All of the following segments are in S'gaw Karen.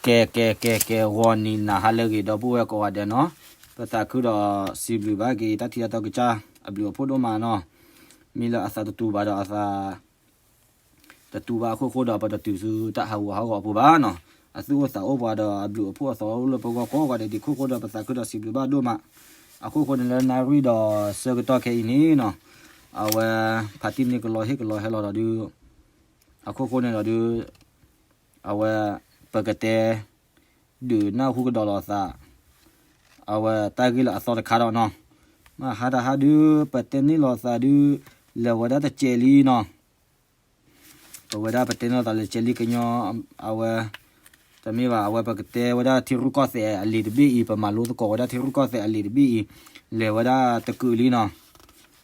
ကဲ ကဲ ကဲ ကဲ ဂီၤနံၤနၤဟါလၢအဂ့ၤ ဒီပုၢ်ဝဲၢ်ကိးဂၤဒဲးနီၤ, ပသးခုဒီးစံးဘျုးဘၣ်က့ၤ တၢ်ထံၣ်တၢ်တီကစၢ် အဘျုးအဖှိၣ်ဒိၣ်မးနီၤ, မ့ၢ်လၢအသးတတူာ်ဘၣ်ဒီးအသး တတူာ်ဘၣ်အခိၣ်ဃိဒီး ပတတုၤဆူတၢ်ဟးဂူာ်ဟးဂီၤအပူၤဘၣ်နီၤ, အသူၣ်အိၣ်သးအိၣ်ပှၤဒီးအဘျုးအဖှိၣ်အသီအိၣ်လၢပဂီၢ်ကိးဂၤဒဲး ဒ်ခိၣ်ဃိဒီး ပသးခုဒီးစံးဘျုးဘၣ်ဒိၣ်မး, အခိၣ်ဃိန့ၣ်လၢနၣ်ရံၣ်ဒီးဆၢကတီၢ်ခဲအံၤန့ၣ်နီၤ, အဝဲ ဖါတံၢ်န့ၣ်ကလီၤဟ့ၣ်ကလီၤဟဲလီၤဒီးဒုး အခိၣ်ဃိန့ၣ်ဒီးဒုး အဝဲ ပကတဲ ဒုးနၢ်ဟူကဒီးလိာ်သး အဝဲတၢ်ဂ့ၢ်လၢအသီတခါဒီးနီၤ, မ့ၢ်ဟါတဟါဒုး ပတဲန့ၢ်လိာ်သးဒုး လဲၤဝဲဒၣ်တစဲးလံနီၤ, ပဝဲဒၣ်ပတဲန့ၢ်လိာ်သးလၢစဲးလံကညီ အဝဲ တမ့ၢ်ဘၣ် အဝဲပကတဲဝဲဒၣ်ထံရူၢ်ကီၢ်သဲးအလံာ်တဘ့ၣ်အံၤ ပမၤလိသကိးဝဲဒၣ်ထံရူၢ်ကီၢ်သဲးအလံာ်တဘ့ၣ်အံၤ, လဲၤဝဲဒၣ်တကုာ်လံနီၤ,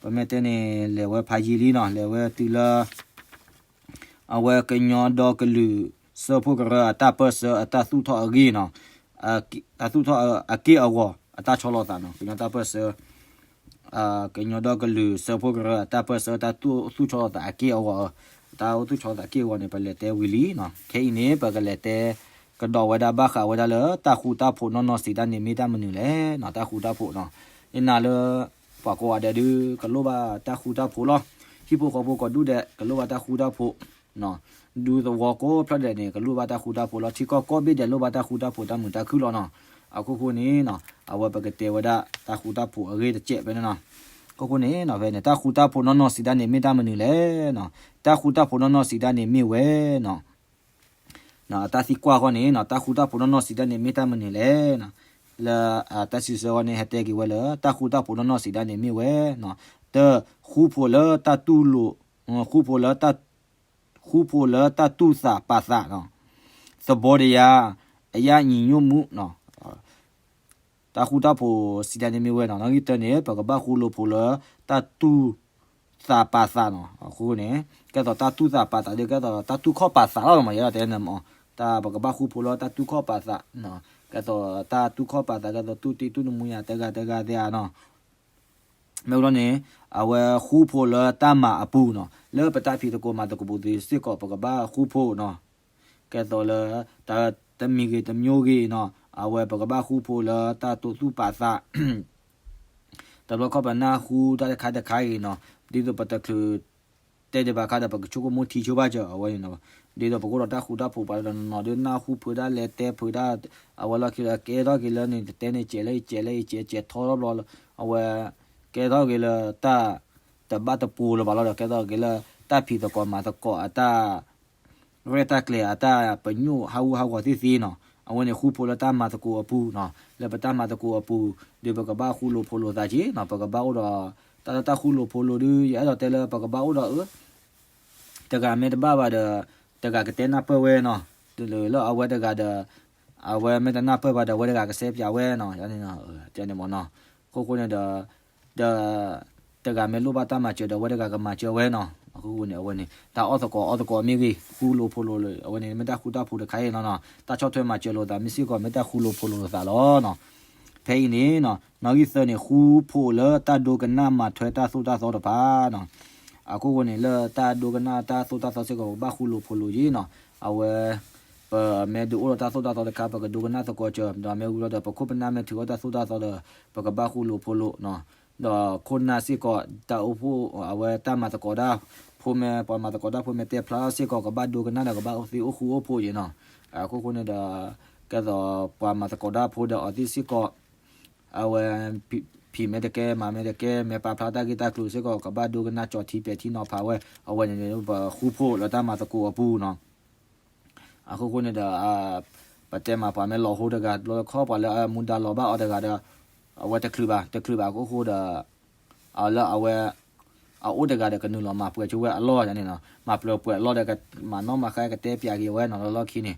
ပမ့ၢ်တဲန့ၣ် လဲၤဝဲဖးယံာ်လံနီၤ, လဲၤဝဲတုၤလၢ အဝဲကညီဒီကလုာ် စၢဖှိၣ်ကရၢအတၢ်ပၢၢ်ဆၢအတၢ်သူၣ်ထီၣ်အဂ့ၢ်နီၤ, တၢ်သူၣ်ထီၣ်အက့ၢ်အဂီၤ အတၢ်ဆီလီၤသးနီၤ, ကညီတၢ်ပၢၢ်ဆၢ ကညီဒီကလုာ်စၢဖှိၣ်ကရၢအတၢ်ပၢၢ်ဆၢ တၢ်သူၣ်ထီၣ်သးအက့ၢ်အဂီၤ, တၢ်သူၣ်ထီၣ်သးအက့ၢ်အဂီၤန့ၣ် ပလဲၤတဲဝံၤလံနီၤ, ခဲအံၤန့ၣ် ပကလဲၤတဲကဒီးဝဲဒၣ်ဘၣ်ဃးဝဲဒၣ်လၢတၢ်ဃူတၢ်ဖိးနီၢ်နီၢ်စံးတၢ်န့ၣ်မ့ၢ်တၢ်မနုၤလဲၣ်နီၤ, တၢ်ဃူတၢ်ဖိးနီၤ, ယနာ်လၢ ပှၤကိးဂၤဒဲးဒုး ကလိၣ်ဘၣ်တၢ်ဃူတၢ်ဖိးလီၤ, ဟံၣ်ဖိဃီဖိကိးဒူၣ်ဒဲး ကလိၣ်ဘၣ်တၢ်ဃူတၢ်ဖိး ဒူသဝီကိးဖျၢၣ်ဒဲးန့ၣ် ကလိၣ်ဘၣ်တၢ်ဃူတၢ်ဖိးလီၤ, ထံကီၢ်ကိးဘ့ၣ်ဒဲးလိၣ်ဘၣ်တၢ်ဃူတၢ်ဖိးတၢ်မုာ်တၢ်ခုၣ်လီၤနီၤ, အခိၣ်ဃိန့ၣ်နီၤ, အဝဲပကတဲဝဲဒၣ်တၢ်ဃူတၢ်ဖိးအဂ့ၢ်တစဲးဖဲန့ၣ်နီၤ, အခိၣ်ဃိန့ၣ်နီၤ ဖဲန့ၣ် တၢ်ဃူတၢ်ဖိးနီၢ်နီၢ်စံးတၢ်န့ၣ်မ့ၢ်တၢ်မနုၤလဲၣ်နီၤ, တၢ်ဃူတၢ်ဖိးနီၢ်နီၢ်စံးတၢ်န့ၣ်မ့ၢ်ဝဲနီၤ တၢ်သံကွၢ်ဃီန့ၣ်နီၤ တၢ်ဃူတၢ်ဖိးနီၢ်နီၢ်စံးတၢ်န့ၣ်မ့ၢ်တၢ်မနုၤလဲၣ်နီၤ, လၢ တၢ်စံးဆၢဃီန့ၣ် ဟဲတဲက့ၤဝဲလၢ တၢ်ဃူတၢ်ဖိးနီၢ်နီၢ်စံးတၢ်န့ၣ်မ့ၢ်ဝဲနီၤ, တၢ ဃူဖိးလၢတၢ်တူၢ်လိာ် ဃူဖိးလၢတၢ် ဃူဖိးလၢတၢ်တူၢ်သးပာ်သးနီၤ, သဘောတရား အရညီညွတ်မှုနီၤ တၢ်ဃူတၢ်ဖိးစံးတၢ်န့ၣ်မ့ၢ်ဝဲနီၤ, နီၣ်ဂံၢ်တၢန့ၣ် ပကဘၣ်ဃူလိာ်ဖိးလၢတၢ်တူၢ်သးပာ်သးနီၤ, အဃိန့ၣ် ကဲသိးတၢ်တူၢ်သးပာ်သးဒီး ကဲသိးတၢ်တူၢ်ခီၣ်ပာ်သးလီၤမး ယဲဒၣ်တဲန့ၣ်မး, တၢ်ပကဘၣ်ဃူဖိးလၢတၢ်တူၢ်ခီၣ်ပာ်သး, ကဲသိးတၢ်တူၢ်ခီၣ်ပာ်သး ကဲသိးတူၢ်တံၢ်တူၢ်တမူယၤတဂၤတဂၤသ့ၣ်ဧါနီၤ မ့ၢ်ဝဲလီၤန့ၣ် အဝဲဃူဖိးလၢတၢ်မၤအပူၤနီၤ, လၢပတၢ်ဖံးသကိးမၤသကိးပူၤသ့ၣ်စ့ၢ်ကီး ပကဘၣ်ဃူဖိးနီၤ, ကဲသိးလၢ တမံၤဂ့ၤတမံၤဂ့ၤနီၤ, အဝဲပကဘၣ်ဃူဖိးလၢတၢ်တူၢ်သးပာ်သး တဘျီခီၣ်ပနၢ်ဟူတၢ်တခါတခါအံၤနီၤ, ဒ်သိးပတချုး တဲဒံးဘၣ်ခါဒီး ပကဆိကမိၣ်ထံဆိဘၣ်စၢၤ အဝဲန့ၣ်နီၤ, ဒ်သိးပကအိၣ်ဒီးတၢ်ဃူတၢ်ဖိးပှၤတနီၤနီၤဒီး နၢ်ဟူဖုးတၢ်လဲၤတဲဖုးတၢ် အဝဲလီၢ်ခံဒီး ကဲထီၣ်က့ၤလၢန့ၣ် တတဲန့ၣ် စဲးလၢအံၤ စဲးလၢအံၤ စဲး စဲးထီထီၣ်ဘျီလီၤ, အဝဲ ကဲထီၣ်က့ၤလၢတၢ်တဘၣ်တပူၤလၢၤဘၣ်လီၤဒီး ကဲထီၣ်က့ၤလၢတၢ်ဖံးသကိးမၤသကိးအတၢ် ရဲၣ်တၢ်ကျဲၤအတၢ်ပညိၣ် ဟးဂူာ်ဟးဂီၤသ့ၣ်သ့ၣ်နီၤ, အဝဲန့ၣ်ဃူဖိးလၢတၢ်မၤသကိးအပူၤနီၤ, လၢပတၢ်မၤသကိးအပူၤ ဒီးပကဘၣ်ဃူလိာ်ဖိးလိာ်သးက့ၤနီၤ, ပကဘၣ်အိၣ်ဒီး တၢ်လၢတၢ်ဃူလိာ်ဖိးလိာ်ဒီး ယအဲၣ်ဒိးတဲလၢပကဘၣ်အိၣ်ဒီးအၢ တဂၤမ့ၢ်တဘၣ်ဘၣ်ဒီး တဂၤကတဲနၢ်ပၢၢ်ဝဲနီၤ, လၢအဝဲတဂၤဒီး အဝဲမ့ၢ်တနၢ်ပၢၢ်ဘၣ်ဒီး အဝဲတဂၤကစဲးပၠးဝဲနီၤ, န့ၣ် တဲန့ၣ်မ့ၢ်နီၤ, အခိၣ်ဃိန့ၣ်ဒီး ဒီး တဂၤမ့ၢ်လိၣ်ဘၣ်တၢ်မၤစၢၤဒီး အဝဲတဂၤကမၤစၢၤဝဲနီၤ, အခိၣ်ဃိန့ၣ် အဝဲန့ၣ် တၢ်အီၣ်သကိးအီသကိးမ့ၢ်ဂ့ၤ ဃူလိာ်ဖိးလိာ်လၢ အဝဲန့ၣ် မ့ၢ်တၢ်ဃူတၢ်ဖိးတခါအံၤနီၤနီၤ, တၢ်ဆီၣ်ထွဲမၤစၢၤလိာ်သးမ့ၢ်စ့ၢ်ကီး မ့ၢ်တၢ်ဃူလိာ်ဖိးလိာ်လိာ်သးလီၤနီၤ, ဖဲအံၤန့ၣ်နီၤ နီၣ်ဂံၢ်သၢန့ၣ် ဃူဖိးလၢတၢ်ဒိကနၣ်မၤထွဲတၢ်သိၣ်တၢ်သီတဖၣ်နီၤ, အခိၣ်ဃိန့ၣ် လၢတၢ်ဒိကနၣ်တၢ်သိၣ်တၢ်သီစ့ၢ်ကီး ပကဘၣ်ဃူလိာ်ဖိးလိာ်က့ၤနီၤ, အဝဲ ပမ့ၢ်ဒုးအိၣ်ဒီးတၢ်သိၣ်တၢ်သီတခါ ပကဒိကနၣ်သကိးစၢၤ ဒီးမ့ၢ်ဝံၤလီၤဒီး ပခိၣ်ပနၢ်မ့ၢ်ထုးထီၣ်တၢ်သိၣ်တၢ်သီဒီး ပကဘၣ်ဃူလိာ်ဖိးလိာ်နီၤ, ဒီးခိၣ်နၢ်စ့ၢ်ကီး တၢ်အိၣ်ဖှိၣ် အဝဲတၢ်မၤသကိးတၢ်ဖိမ့ၢ် ပှၤမၤသကိးတၢ်ဖိမ့ၢ်တဲဖျါထီၣ်စ့ၢ်ကီး ကဘၣ်ဒိကနၣ်ဒီး ကဘၣ်အိၣ်သ့အိၣ်ဃူအိၣ်ဖိးက့ၤနီၤ, အခိၣ်ဃိန့ၣ်ဒီး ကဲသိးပှၤမၤသကိးတၢ်ဖိဒီးအီၤသ့ၣ်စ့ၢ်ကီး အဝဲ ဖံးမ့ၢ်တကဲ မၤမ့ၢ်တကဲ မ့ၢ်ပာ်ဖျါတၢ်ဂ့ၢ်တၢ်ကျိၤစ့ၢ်ကီး ကဘၣ်ဒိကနၣ်ကၠီထံပဲာ်ထံနီၤဖးဝဲ အဝဲန့ၣ်န့ၣ် ပဃူဖိးလၢတၢ်မၤသကိးအပူၤနီၤ, အခိၣ်ဃိန့ၣ်ဒီး ပတဲမၤပှၤမ့ၢ်လီၤဟိတဂၤ တဘျီတခီၣ်ပှၤလၢအမူဒါလီၤဘၣ်အီၤတဂၤဒီး အဝဲတချုးဘၣ် တချုးဘၣ်အခိၣ်ဃိဒီး အလၢအဝဲ အအိၣ်တဂၤဒီးကနုာ်လီၤမၤပှဲၤဆိဝဲအလီၢ်န့ၣ်နီၤ, မၤပှဲၤပှဲၤအလီၢ်ဒီး မၤနီၣ်မၤဃါကတဲပၠးက့ၤဝဲနီၤ လၢလီၢ်ခံန့ၣ်,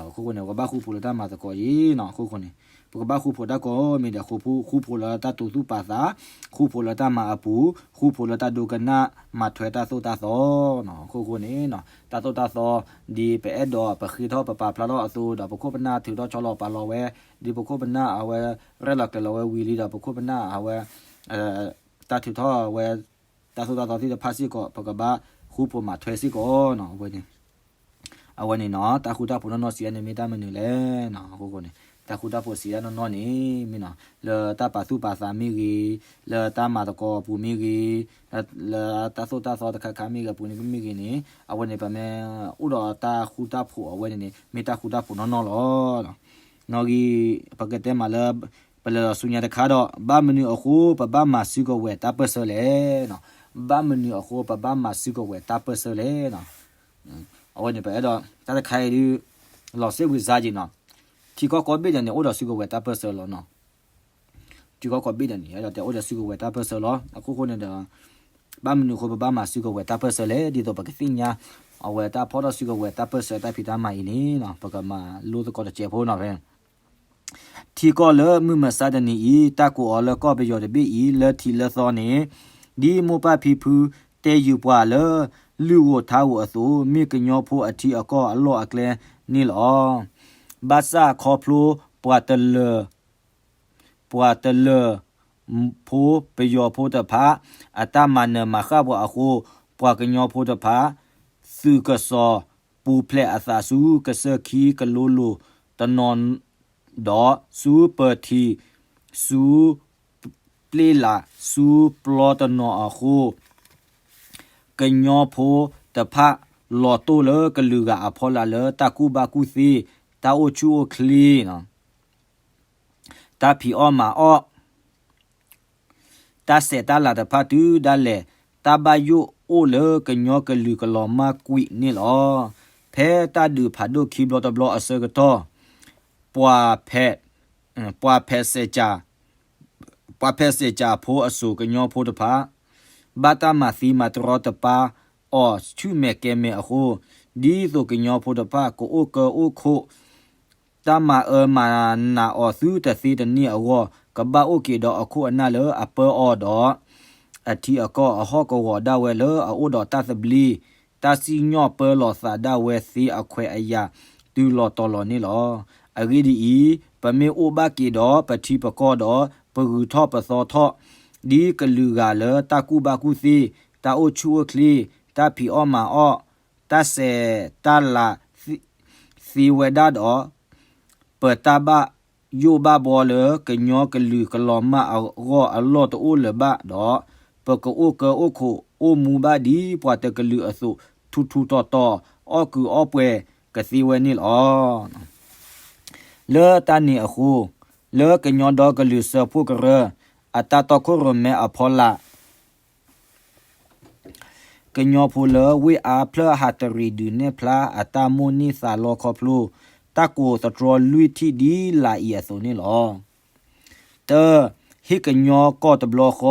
အခိၣ်ဃိန့ၣ် ပကဘၣ်ဃူဖိးလၢတၢ်မၤသကိးအံၤနီၤ အခိၣ်ဃိန့ၣ်, ပကဘၣ်ဃူဖိးတၢ်ကိးမံၤဒဲး ဃူဖိးလၢတၢ်တူၢ်သူၣ်ပာ်သး, ဃူဖိးလၢတၢ်မၤအပူၤ, ဃူဖိးလၢတၢ်ဒိကနၣ်မၤထွဲတၢ်သိၣ်တၢ်သီနီၤ အခိၣ်ဃိန့ၣ်, တၢ်သိၣ်တၢ်သီ ဒ်ပအဲၣ်ဒိးပဃ့ထီၣ်ပပာ်ဖျါထီၣ်အသိးဒီး ပခိၣ်ပနၢ်ထုးထီၣ်ဆီလီၤပာ်လီၤဝဲ, ဒ်ပခိၣ်ပနၢ်အဝဲ ရဲၣ်လီၤကျဲၤလီၤဝဲဝံၤလံဒီး ပခိၣ်ပနၢ်အဝဲ တၢ်ထုးထီၣ်ဝဲ တၢ်သိၣ်တၢ်သီသ့ၣ်တဖၣ်စ့ၢ်ကီး ပကဘၣ်ဃူဖိးမၤထွဲစ့ၢ်ကီးနီၤ အဝဲန့ၣ်, အဝဲန့ၣ်နီၤ တၢ်ဃူတၢ်ဖိးနီၢ်နီၢ်စံးဒၣ်န့ၣ်မ့ၢ်တၢ်မနုၤလဲၣ်နီၤ. အဃိန့ၣ် တၢ်ဃူတၢ်ဖိးစံးဒၣ်နီၢ်နီၢ်န့ၣ် မ့ၢ်နီၤ လၢတၢ်ပာ်သူၣ်ပာ်သးမ့ၢ်ဂ့ၤ, လၢတၢ်မၤသကိးအပူၤမ့ၢ်ဂ့ၤ, လၢတၢ်သိၣ်တၢ်သီတခါခါမ့ၢ်ဂ့ၤ အပူၤန့ၣ်မ့ၢ်ဂ့ၤန့ၣ် အဝဲန့ၣ် ပမ့ၢ်အိၣ်ဒီးတၢ်ဃူတၢ်ဖိးအဝဲန့ၣ်န့ၣ် မ့ၢ်တၢ်ဃူတၢ်ဖိးနီၢ်နီၢ်လီၤ. နီၣ်ဂံၢ် ပကတဲမးလၢ ပလဲၤဒီးဆူညါတခါဒီး ဘၣ်မနုၤအဃိ ပဘၣ်မၤစုကဝဲၤတၢ်ပၢၢ်ဆၢလဲၣ်နီၤ. ဘၣ်မနုၤအဃိ ပဘၣ်မၤစုကဝဲၤတၢ်ပၢၢ်ဆၢလဲၣ်နီၤ. အဝဲန့ၣ် ပအဲၣ်ဒိး တၢ်တခါအံၤဒုး လီၤစ့ၣ်ဝံၤစါက့ၤနီၤ. ထံကီၢ်ကိးဘ့ၣ်ဒဲးန့ၣ် အိၣ်ဒီးစုကဝဲၤတၢ်ပၢၢ်ဆၢလီၤနီၤ. ထံကီၢ်ကိးဘ့ၣ်ဒဲးန့ၣ် အဲၣ်ဒိးတဲအိၣ်ဒီးစုကဝဲၤတၢ်ပၢၢ်ဆၢလီၤ. အခိၣ်ဃိန့ၣ်ဒီး ဘၣ်မနုၤအဃိ ပဘၣ်မၤစုကဝဲၤတၢ်ပၢၢ်ဆၢလဲၣ်. ဒ်သိးပကသ့ၣ်ညါ အဝဲတၢ်ဖီၣ်ထီၣ်စုကဝဲၤတၢ်ပၢၢ်ဆၢတၢ်ဖံးတၢ်မၤအံၤန့ၣ်နီၤ ပကမၤလိသကိးတစဲးဖိနီၤဖဲ ထံကီၢ်လၢမုၢ်မဆါတနံၤအံၤ တၢ်ကိးအီၤလၢကီၢ်ပယီၤတဘ့ၣ်အံၤ လၢထံးလၢသီန့ၣ် ဒ်မိၢ်ပၢ်ဖံဖုတဲယုာ်ပှၤလၢ လုၢ်ဧိၤထါဧိၤအသိး မ့ၢ်ကညီဖိအထံအကီၢ်အလီၢ်အကျဲန့ၣ်လီၤ. ဘၣ်ဆၣ်ခီဖျိပှၤတလၢၢ် ပှၤတလၢၢ်ဖိပယီၤဖိတဖၣ် အတၢ်မၤနၢၤမၤဃၣ်ပှၤအဃိ ပှၤကညီဖိတဖၣ် သုးကစီၤပူၤဖျဲးအသးဆူကစၢၢ်ခံကလိလိၤတနီၤ ဒီးဆူပၢၤထံး ဆူပျ့လး ဆူပျီတနီၤအဃိ ကညီဖိတဖၣ် လီၤတိၢ်လၢကလုာ်ဂၤအဖီလာ်လၢ တၢ်ကူၣ်ဘၣ်ကူၣ်သ့, တၢ်အိၣ်ဆူၣ်အိၣ်ချ့, တၢ်ဖံးအီၣ်မၤအီၣ်, တၢ်ဆဲးတၢ်လၤတဖၣ်တုၤဒၣ်လဲာ် တၢ်ဘၣ်ယိၣ်အိၣ်လၢကညီကလုာ်ကလီၤမၢ်ကွံာ်န့ၣ်လီၤ. ဖဲတၢ်ဒုးဖးဒိၣ်ခံဘျီတဘျီအဆၢကတီၢ် ပှၤဖဲး ပှၤဖဲးစဲးကၠး ပှၤဖဲးစဲးကၠးဖိအစိၤကညီဖိတဖၣ် ဘၣ်တၢ်မၤသံမၤတရီတပါအီၤဆူၣ်မဲာ်ကဲမဲာ်အဃိ, ဒ်သိးကညီဖိတဖၣ်ကအိၣ်ကၢအိၣ်ခိး တၢ်မၤအၢမၤနးအီၤသုတသ့တန့ၢ်အဂီၢ်, ကဘၣ်အိၣ်က့ၤဒီးအခိၣ်အနၢ်လၢအပၢအီၤဒီး အထံအကီၢ်အဟီၣ်ကဝီၤဒၣ်ဝဲလၢအအိၣ်ဒီးတၢ်သဘျ့, တၢ်စံၣ်ညီၣ်ပၢလီၤသးဒၣ်ဝဲသ့အခွဲးအယာ် တုၤလီၤတီၤလီၤန့ၣ်လီၤ. အဂ့ၢ်ဒ်အံၤ, ပမ့ၢ်အိၣ်ဘၣ်က့ၤဒီးပထံပကီၢ်ဒီး ပဂုၤထီၣ်ပသီထီၣ် ဒ်ကလုာ်ဂၤလၢတၢ်ကူၣ်ဘၣ်ကူၣ်သ့, တၢ်အိၣ်ဆူၣ်အိၣ်ချ့, တၢ်ဖံးအီၣ်မၤအီၣ်, တၢ်ဆဲးတၢ်လၤ သ့ဝဲဒၣ်ဒီး ပတၢ်ဘၣ်ယိၣ်ဘၣ်ဘှီလၢကညီကလုာ်ကလီၤမၢ်အဂီၢ်အလီၢ်တအိၣ်လၢၤဘၣ်ဒီး, ပကအိၣ်ကၢအိၣ်ခိးအိၣ်မူဘၣ်ဒ်ပှၤတကလုာ်အသိး ထူထူတီၤတီၤ အီၣ်ကုာ်အီၣ်ပှဲၤကသ့ဝဲန့ၣ်လီၤ. လၢတၢ်န့ၣ်အဃိ, လၢကညီဒီကလုာ်စၢဖှိၣ်ကရၢ အတၢ်တီခိၣ်ရိၣ်မဲအဖီလာ် ကညီဖိလၢဝ့ၢ်အါဖျၢၣ်အဟးတရံးဒုးနဲၣ်ဖျါအတၢ်မိၣ်န့ၢ်သးလီခီဖျိ တၢ်ကိးသတြီလွံၢ်ထံၣ်ဒ်လာ်အံၤအသိးန့ၣ်လီၤ. တၢ, ဟ့ၣ်ကညီကီၢ်တဘျီ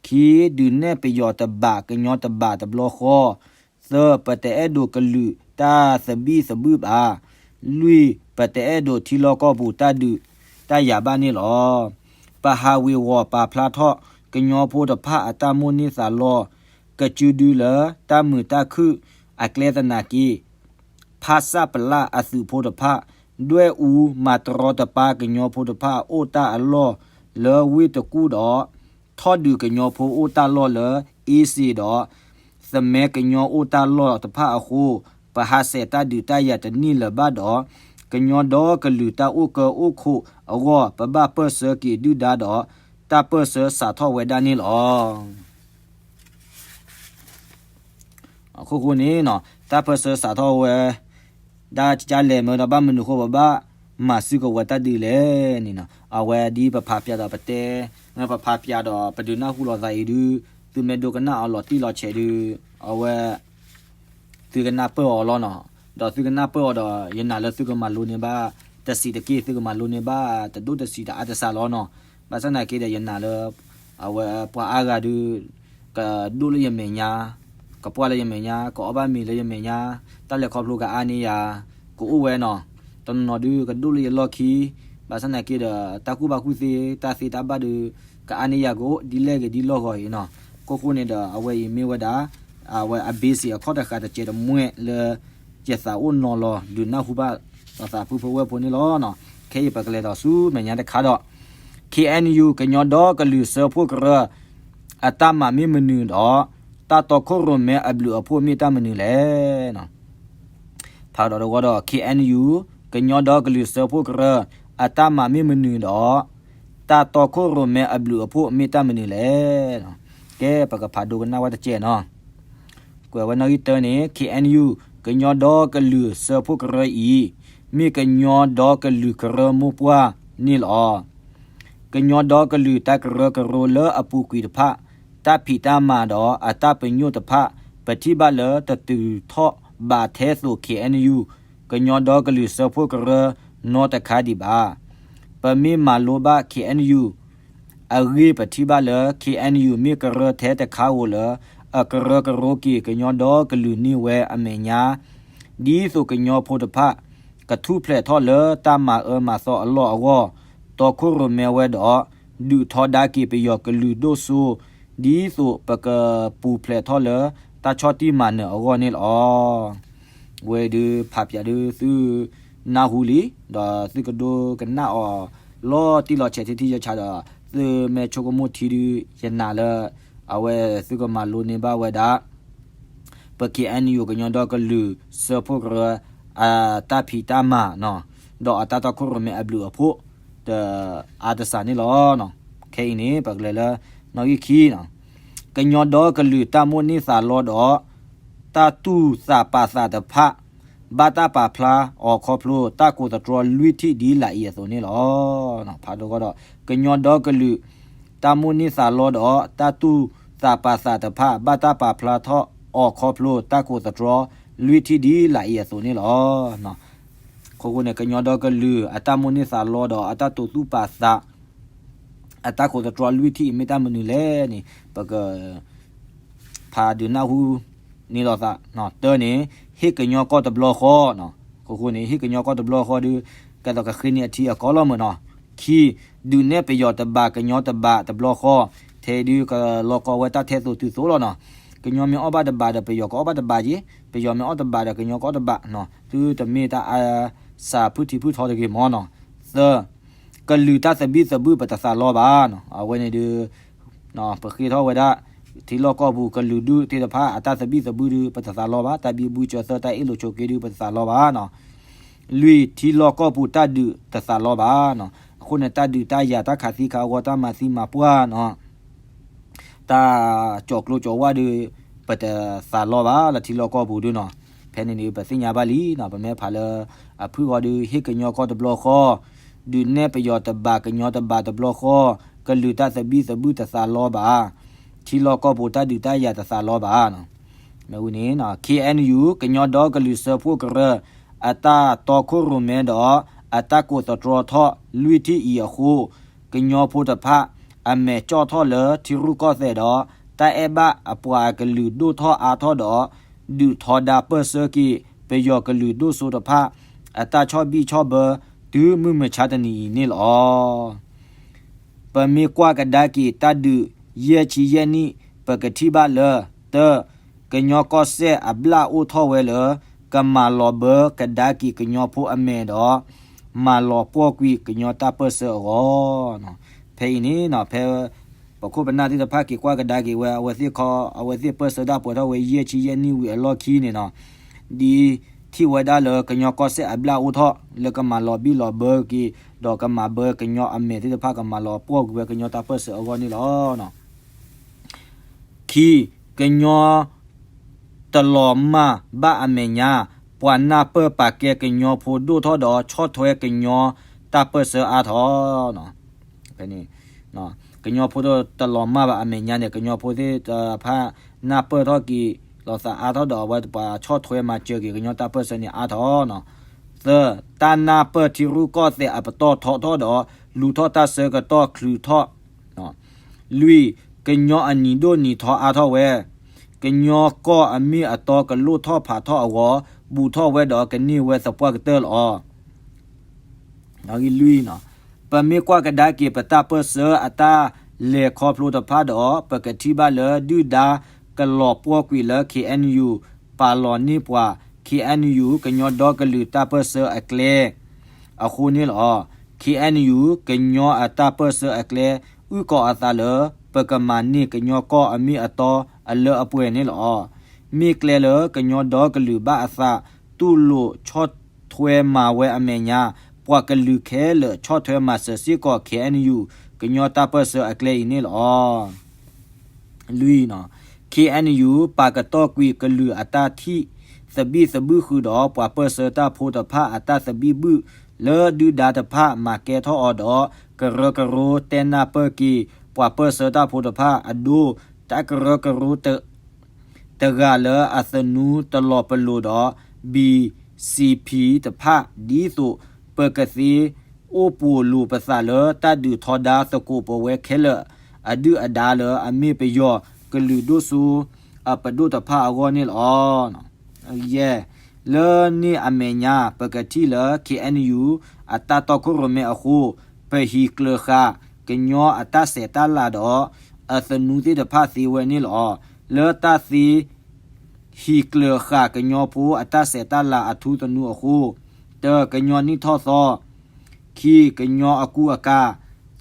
ဃီ, ခံ, ဒုးနဲၣ်ပယီၤတဘးကညီတဘးတဘျီဃီ, သၢ, ပတအဲၣ်ဒိးကလုာ်တၢ်သဘံၣ်သဘုၣ်ဘၣ်, လွံၢ်, ပတအဲၣ်ဒိးထံလီၢ်ကီၢ်ပူၤတၢ်ဒုးတၢ်ယၤဘၣ်န့ၣ်လီၤ. ပဟးဝ့ၤဝီၤပာ်ဖျါထီၣ်ကညီဖိတဖၣ်အတၢ်မိၣ်န့ၢ်သးလီ ကစုဒုလၢတၢ်မုာ်တၢ်ခုၣ်အကျဲသနာ်က့ ဖဆပလအသုးဖိတဖၣ် ဒွဲၣ်အူမၤတရီတပါကညီဖိတဖၣ်အိၣ်တၢ်အလီၢ်လၢဝ့ၢ်တကူၣ်ဒီး ထီၣ်ဒုးကညီဖိအိၣ်တၢ်လီၢ်လၢအ့စ့ဒီး သမၢကညီအိၣ်တၢ်လီၢ်တဖၣ်အဃိ ပဟးဆဲးတၢ်ဒုးတၢ်ယၤတန့ၢ်လၢၤဘၣ်ဒီး ကညီဒီကလုာ်တၢ်အိၣ်ကၢအိၣ်ခိးအဂီၢ် ပဘၣ်ပၢၢ်ဆၢက့ၤဒုၣ်ဒါဒီး တၢ်ပၢၢ်ဆၢစးထီၣ်ဝဲဒၣ်န့ၣ်လီၤ. အခိၣ်ဃိန့ၣ် တၢ်ပၢၢ်ဆၢစးထီၣ်ဝဲ ဒၣ်ကလဲၣ်မ့ၢ်ဒီး ဘၣ်မနုၤဃိပဘၣ်မၤစုကဝဲၤတၢ်ဒုးလဲၣ်န့ၣ်, အဝဲဒ်ပဖးပၠးဒီးပတဲ, ပဖးပၠးဒီးပဒုးနၢ်ဟူလီၤသးအံၤဒုး သုမ့ၢ်ဒိကနၣ်အီၤလီၤတံၢ်လီၤဆဲးဒုး အဝဲ သုကနၢ်ပၢၢ်အီၤလီၤနီၤ. ဒီးသုကနၢ်ပၢၢ်အီၤဒီး ယနာ်လၢသုကမၤလိန့ၢ်ဘၣ် တစံးတက့ၢ် သုကမၤလိန့ၢ်ဘၣ် တဒိၣ်တဆံးတအါတစှၤလီၤနီၤ. ဘၣ်ဆၣ်သနာ်က့ဒီး ယနာ်လၢ အဝဲပှၤအါဂၤဒုး ကဒိၣ်လၢယမဲာ်ညါ, ကပှၢ်လၢယမဲာ်ညါ, ကအီၣ်ဘၣ်မ့ၤလၢယမဲာ်ညါ, တၢ်လဲၤခီဖျိကအါန့ၢ်ယၤ ကအိၣ်ဝဲနီၤ. တနီၤနီၤဒုးကဒိၣ်လၢယလီၢ်ခံ, ဘၣ်ဆၣ်သနာ်က့ဒီး တၢ်ကူၣ်ဘၣ်ကူၣ်သ့ တၢ်သ့တၢ်ဘၣ်ဒုး ကအါန့ၢ်ယၤကအိၣ်ဒ်လဲၣ်ဂ့ၤဒ်လီၢ်ဂီၤအံၤနီၤ. အခိၣ်ဃိန့ၣ်ဒီး အဝဲအံၤမ့ၢ်ဝဲဒၣ် အဝဲအ basic အခီၣ်တဃာ်တစဲးတမှဲာ်လၢ ယသးအိၣ်နီၤလီၤ ဒုးနၢ်ဟူဘၣ်လိာ်သးဖုဖိဝဲၢ်ဖိန့ၣ်လီၤ. ခဲအံၤပကလဲၤဒီးဆူမဲာ်ညါတခါဒီး ခ့ၣ်အဲၣ်ယူၣ် ကညီဒီကလုာ်စၢဖှိၣ်ကရၢ အတၢ်မၤမ့ၢ်မနုၤဒီး တၢ်တီခိၣ်ရိၣ်မဲအဘျုးအဖှိၣ်မ့ၢ်တၢ်မနုၤလဲၣ်. ဖးဒီးတဝီဒီး ခ့ၣ်အဲၣ်ယူၣ် ကညီဒီကလုာ်စၢဖှိၣ်ကရၢ အတၢ်မၤမ့ၢ်မနုၤဒီး တၢ်တီခိၣ်ရိၣ်မဲအဘျုးအဖှိၣ်မ့ၢ်တၢ်မနုၤလဲၣ်. ကဲ ပကဖးဒိကနၣ်ဝဲတကဲးနီၤ. ကွဲးဝဲနီၣ်ဂံၢ်တၢန့ၣ် ခ့ၣ်အဲၣ်ယူၣ် ကညီဒီကလုာ်စၢဖှိၣ်ကရၢအံၤ မ့ၢ်ကညီဒီကလုာ်ကရၢမိၢ်ပှၢ်န့ၣ်လီၤ. ကညီဒီကလုာ်တၢ်ကရၢကရိလၢအပူၤကွံာ်တဖၣ် တၢ်ဖံးတၢ်မၤဒီးအတၢ်ပညိၣ်တဖၣ် ပထံၣ်ဘၣ်လၢတတုၤထီၣ်ဘၣ်ထဲသိး ခ့ၣ်အဲၣ်ယူၣ် ကညီဒီကလုာ်စၢဖှိၣ်ကရၢ နီတခါဒံးဘၣ်. ပမ့ၢ်မၤလိဘၣ် ခ့ၣ်အဲၣ်ယူၣ် အဂ့ၢ် ပထံၣ်ဘၣ်လၢ ခ့ၣ်အဲၣ်ယူၣ် မ့ၢ်ကရၢထဲတခါဧိၤလၢ အကရၢကရိက့ၤကညီဒီကလုာ်န့ၢ်ဝဲအမဲာ်ညါ ဒ်သိးကညီဖိတဖၣ် ကထူၣ်ဖျဲးထီၣ်လၢတၢ်မၤအၢမၤသီအလီၢ်အဂီၢ်, တီခိၣ်ရိၣ်မဲဝဲဒီး ဒုးထီဒါက့ၤပယီၤကလုာ်ဒိၣ်စိ ဒ်သိးပကပူၤဖျဲးထီၣ်လၢတၢ်ဆီၣ်တံၢ်မၤနၢၤအဂီၢ်န့ၣ်လီၤ. ဝဲဒုးဖးပၠးဒုးသုနၢ်ဟူလံ, ဒီးသုကဒိကနၣ်အီၤ လီၤတံၢ်လီၤဆဲးထံထံယဆးဒီး သုမ့ၢ်ဆိကမိၣ်ထံဒုး ယနာ်လၢ အဝဲသုကမၤလိန့ၢ်ဘၣ်ဝဲဒၣ် ပ ခ့ၣ်အဲၣ်ယူၣ် ကညီဒီကလုာ်စၢဖှိၣ်ကရၢ အတၢ်ဖံးတၢ်မၤနီၤ, ဒီးအတၢ်တီခိၣ်ရိၣ်မဲအဘျုးအဖှိၣ် တအါတစှၤန့ၣ်လီၤ. ခဲအံၤန့ၣ် ပကလဲၤလၢနီၣ်ဂံၢ်ခံနီၤ, ကညီဒီကလုာ်တၢ်မိၣ်န့ၢ်သးလီဒီး တၢ်တူၢ်သးပာ်သးတဖၣ် ဘၣ်တၢ်ပာ်ဖျါအီၤခီဖျိ တၢ်ကိးသတြီလွံၢ်ထံၣ်ဒ်လာ်အံၤအသိးန့ၣ်လီၤ. ဖးဒိကီၢ်ဒီး ကညီဒီကလုာ် တၢ်မိၣ်န့ၢ်သးလီဒီး တၢ်တူၢ်သးပာ်သးတဖၣ် ဘၣ်တၢ်ပာ်ဖျါထီၣ်အီၤခီဖျိ တၢ်ကိးသတြီလွံၢ်ထံၣ်ဒ်လာ်အံၤအသိးန့ၣ်လီၤ. အဃိန့ၣ် ကညီဒီကလုာ် အတၢ်မိၣ်န့ၢ်သးလီဒီး အတၢ်တူၢ်သးပာ်သး အတၢ်ကိးသတြီလွံၢ်ထံၣ်အံၤ မ့ၢ်တၢ်မနုၤလဲၣ်န့ၣ် ပက ဖးဒုးနၢ်ဟူန့ၢ်လိာ်သး, တၢန့ၣ် ဟ့ၣ်ကညီကီၢ်တဘျီဃီ, အဃိန့ၣ် ဟ့ၣ်ကညီကီၢ်တဘျီဃီဒီး ကဲသိးကဃ့န့ၢ်အထံအကီၢ်လီၤမၢ်နီၤ. ခံ, ဒုးနဲၣ်ပယီၤတဘး ကညီတဘးတဘျီဃီ, ထဲဒုးကလီၤကီဝဲတၢ်ထဲသိးတုၤသိးလီၤနီၤ. ကညီမ့ၢ်အီၣ်ဘၣ်တဘးဒီး ပယီၤကအီၣ်ဘၣ်တဘးက့ၤ, ပယီၤမ့ၢ်အီၣ်တဘးဒီး ကညီကအီၣ်တဘးနီၤ, သုတမ့ၢ်တၢ်အါစးဖုၣ်ထံဖုၣ်ထီတဂ့ၤမၢ်နီၤ. သၢ, ကလုာ်တၢ်သဘံၣ်သဘုၣ် ပတသးလီဘၣ်နီၤ. အဝဲန့ၣ်ဒုး ပဃ့ထီၣ်ဝဲဒၣ် ထံလီၢ်ကီၢ်ပူၤကလုာ်ဒူၣ်သ့ၣ်တဖၣ် အတၢ်သဘံၣ်သဘုၣ်ဒုး ပတသးလီဘၣ်, တၢ်ဘံဘူစၢၤသၢ တၢ်အ့ၣ်လိာ်ဆိးက့ဒုး ပတသးလီဘၣ်နီၤ. လွံၢ်, ထံလီၢ်ကီၢ်ပူၤတၢ်ဒုးတသးလီဘၣ်နီၤ. အဃိန့ၣ် တၢ်ဒုးတၢ်ယၤ တၢ်ခးသံခးဂီၤ တၢ်မၤသံမၤပှၢ်နီၤ, တၢ်ကၠီၤကျိကၠီၤဝါဒုး ပတသးလီဘၣ်လၢထံလီၢ်ကီၢ်ပူၤဒုးနီၤ. ဖဲန့ၣ်န့ၣ် ပသ့ၣ်ညါဘၣ်လံနီၤ, ပမ့ၢ်ဖးလၢအဖုၣ်ဂီၤဒုး ဟ့ၣ်ကညီကီၢ်တဘျီဃီ, ဒုးနဲၣ်ပယီၤတဘး ကညီတဘးတဘျီဃီ, ကလုာ်တၢ်သဘံၣ်သဘုၣ်တသးလီဘၣ်, ထံလီၢ်ကီၢ်ပူၤတၢ်ဒုးတၢ်ယၤတသးလီဘၣ်နီၤ. မ့ၢ်ဝံၤန့ၣ် ခ့ၣ်အဲၣ်ယူၣ် ကညီဒီကလုာ်စၢဖှိၣ်ကရၢ အတၢ်တီခိၣ်ရိၣ်မဲဒီး အတၢ်ကိးသတြီထီၣ်လွံၢ်ထံၣ်အံၤအဃိ ကညီဖိတဖၣ် အမဲာ်ကၠီၣ်ထီၣ်လၢထံရူၢ်ကီၢ်သဲးဒီး တၢ်အဲၣ်ဘၣ်အပှၤအကလုာ်ဒိၣ်ထီၣ်အါထီၣ်ဒီး ဒုးထီဒါပၢၢ်ဆၢက့ၤ ပယီၤကလုာ်ဒိၣ်စိတဖၣ် အတၢ်ဆီၣ်ဘံၣ်ဆီၣ်ဘၢ တုၤမုၢ်မဆါတနံၤအံၤန့ၣ်လီၤ. ပမ့ၢ်ကွၢ်ကဒါက့ၤတၢ်ဒုးယဲၢ်ဆံယဲၢ်နံၣ် ပကထံၣ်ဘၣ်လၢ တၢ, ကညီကီၢ်စဲၣ်အဘျၣ်အိၣ်ထီၣ်ဝဲလၢ ကမၤလီၤဘၢကဒါက့ၤကညီဖိအမဲာ်ဒီး မၤလီၤပှီၢ်ကွံာ်ကညီတၢ်ပၢၢ်ဆၢအဂီၢ်. ဖဲအံၤန့ၣ် ဖဲပခိၣ်ပနၢ်သ့ၣ်တဖၣ်က့ၤကွၢ်ကဒါက့ၤဝဲ အဝဲသ့ၣ်ခီ အဝဲသ့ၣ်ပၢၢ်ဆၢဒၣ်ပှဲၤထီၣ်ဝဲယဲၢ်ဆံယဲၢ်နံၣ်ဝံၤအလီၢ်ခံန့ၣ်နီၤ ဒ်ထံၣ်ဝဲဒၣ်လၢကညီကီၢ်စဲၣ်အဘျၣ်အိၣ်ထီၣ် လၢကမၤလီၤဘံၣ်လီၤဘၢက့ၤ ဒီးကမၤဘၢကညီအမဲာ်သ့ၣ်တဖၣ် ကမၤလီၤပှီၢ်ကွံာ်ဝဲကညီတၢ်ပၢၢ်ဆၢအဂီၢ်န့ၣ်လီၤ. ခံ, ကညီတလီၤမၢ်ဘၣ်အမဲာ်ညါ, ပှၤနၢ်ပၢၢ်ပာ်ကဲကညီဖိဒိၣ်ထီၣ်ဒီး ဆီၣ်ထွဲကညီတၢ်ပၢၢ်ဆၢအါထီၣ်. ကညီဖိတလီၤမၢ်ဘၣ်အမဲာ်ညါန့ၣ် ကညီဖိသ့ၣ်တဖၣ် နၢ်ပၢၢ်ထီၣ်က့ၤလိာ်သးအါထီၣ်ဒီး အဝဲပှၤဆီၣ်ထွဲမၤစၢၤက့ၤကညီတၢ်ပၢၢ်ဆၢန့ၣ်အါထီၣ်နီၤ. သၢ, တၢ်နၢ်ပၢၢ်ထံရူၢ်ကီၢ်သဲးအပတီၢ်ထီထီၣ်ဒီး လူၤထီၣ်တၢ်ဆၢကတီၢ်ချုးထီၣ် လွံၢ်, ကညီအနံၤဒိၣ်နံၤထီအါထီၣ်ဝဲ, ကညီကီၢ်အမ့ၢ်အတီကလိၣ်ထီၣ်ဖးထီၣ်အဂီၢ် ဘူးထီၣ်ဝဲဒီးကန့ၢ်ဝဲသပှၢ်ကတၢၢ်လီၤ. လွံၢ်, ပမ့ၢ်ကွၢ်ကဒါက့ၤပတၢ်ပၢၢ်ဆၢအတၢ်လဲၤခီဖျိတဖၣ်ဒီး ပကထံၣ်ဘၣ်လၢဒုၣ်ဒါကလီၤပှီၢ်ကွံာ်လၢ ခ့ၣ်အဲၣ်ယူၣ် ပာ်လီၤန့ၢ်ပှၤ ခ့ၣ်အဲၣ်ယူၣ် ကညီဒီကလုာ်တၢ်ပၢၢ်ဆၢအကျဲ အဃိန့ၣ်လီၤ. ခ့ၣ်အဲၣ်ယူၣ် ကညီအတၢ်ပၢၢ်ဆၢအကျဲ အုၣ်ကီၤအသးလၢ ပကမၤန့ၢ်ကညီကီၢ်အမ့ၢ်အတီအလၢအပှဲၤန့ၣ်လီၤ. မ့ၢ်ကျဲလၢကညီဒီကလုာ်ဘၣ်အသး တူၢ်လိာ်ဆီၣ်ထွဲမၤဝဲအမဲာ်ညါ, ပှၤကလုာ်ခဲလၢာ်ဆီၣ်ထွဲမၤစၢၤစ့ၢ်ကီး ခ့ၣ်အဲၣ်ယူၣ် ကညီတၢ်ပၢၢ်ဆၢအကျဲအံၤန့ၣ်လီၤ. လွံၢ်, ခ့ၣ်အဲၣ်ယူၣ် ပာ်ကတီၢ်ကွံာ်ကလုာ်အတၢ်ထံၣ်သဘံၣ်သဘုၣ်ဃုာ်ဒီး ပှၤပၢၢ်ဆၢတၢ်ဖိတဖၣ်အတၢ်သဘံၣ်ဘုၣ် လၢဒုၣ်ဒါတဖၣ်မၤကဲထီၣ်အီၤဒီး ကရၢကရိတဲနၢ်ပၢၢ်က့ၤ ပှၤပၢၢ်ဆၢတၢ်ဖိတဖၣ်အဒိ တၢ်ကရၢကရိ တဂၤလၢအသနူတလီၤပလိာ်ဒီး ဘံၣ်စံၣ်ဖံၣ်တဖၣ် ဒ်သိးပကသ့အိၣ်ပိာ်လိာ်ပသးလၢတၢ်ဒုးထီဒါသကိးပဝဲခဲလၢာ် အဒုၣ်အဒါလၢအမ့ၢ်ပယီၤကလုာ်ဒိၣ်စိအပဒိၣ်တဖၣ်အဂီၢ်န့ၣ်လီၤ. ယဲၢ်, လၢန့ၣ်အမဲာ်ညါ ပကထံၣ်လၢ ခ့ၣ်အဲၣ်ယူၣ် အတၢ်တီခိၣ်ရိၣ်မဲအဃိ ပဟံၣ်ကျၢၤဃာ်ကညီအတၢ်ဆဲးတၢ်လၤဒီး အသနူသ့ၣ်တဖၣ်သ့ဝဲန့ၣ်လီၤ. လၢတၢ်သ့ ဟံၣ်ကျၢၤဃာ်ကညီဖိအတၢ်ဆဲးတၢ်လၤအထူသနူအဃိ, တၢ ကညီနံၣ်ထီၣ်သီ, ခံ ကညီအကူအကၤ,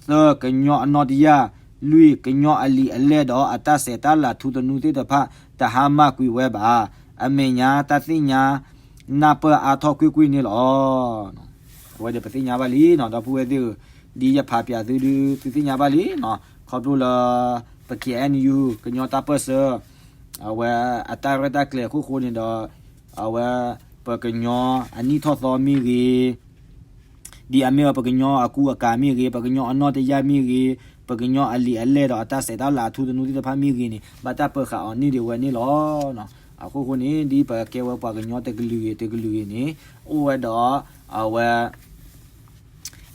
သၢ ကညီအနီၣ်တယၢ်, လွံၢ် ကညီအလံာ်အလဲၢ်ဒီးအတၢ်ဆဲးတၢ်လၤထူသနူသ့ၣ်တဖၣ် တဟါမၢ်ကွံာ်ဝဲဘၣ်. အမဲာ်ညါတၢ်သ့ၣ်ညါနၢ်ပၢၢ်အါထီၣ်ကွ့ၢ်ကွ့ၢ်န့ၣ်လီၤ. အဝဲဒီးပသ့ၣ်ညါဘၣ်လံနီၤ ဒီပုၢ်ဝဲၢ်သ့ၣ်ဧၢ, ဒ်ယဖးပၠးသုဒုး သုသ့ၣ်ညါဘၣ်လံနီၤ ခီဖျိလၢ ပ ခ့ၣ်အဲၣ်ယူၣ် ကညီတၢ်ပၢၢ်ဆၢ အဝဲအတၢ်ရဲၣ်တၢ်ကျဲၤအခိၣ်ဃိန့ၣ်ဒီး အဝဲ ပကညီအနံၣ်ထီၣ်သီမ့ၢ်ဂ့ၤ, ဒ်အမ့ၢ်ဝဲပကညီအကူအကၤမ့ၢ်ဂ့ၤ, ပကညီအနီၣ်တယၢ်မ့ၢ်ဂ့ၤ, ပကညီအလံာ်အလဲၢ်ဒီးအတၢ်ဆဲးတၢ်လၤအထူသနူသ့ၣ်တဖၣ်မ့ၢ်ဂ့ၤန့ၣ် ဘၣ်တၢ်ပၢၤဃာ်အီၤန့ၢ်ဒံးဝဲန့ၣ်လီၤ. အခိၣ်ဃိန့ၣ် ဒ်ပကဲဝဲပှၤကညီတကလုာ်ဂ့ၤတကလုာ်ဂ့ၤန့ၣ် အိၣ်ဝဲဒီး အဝဲ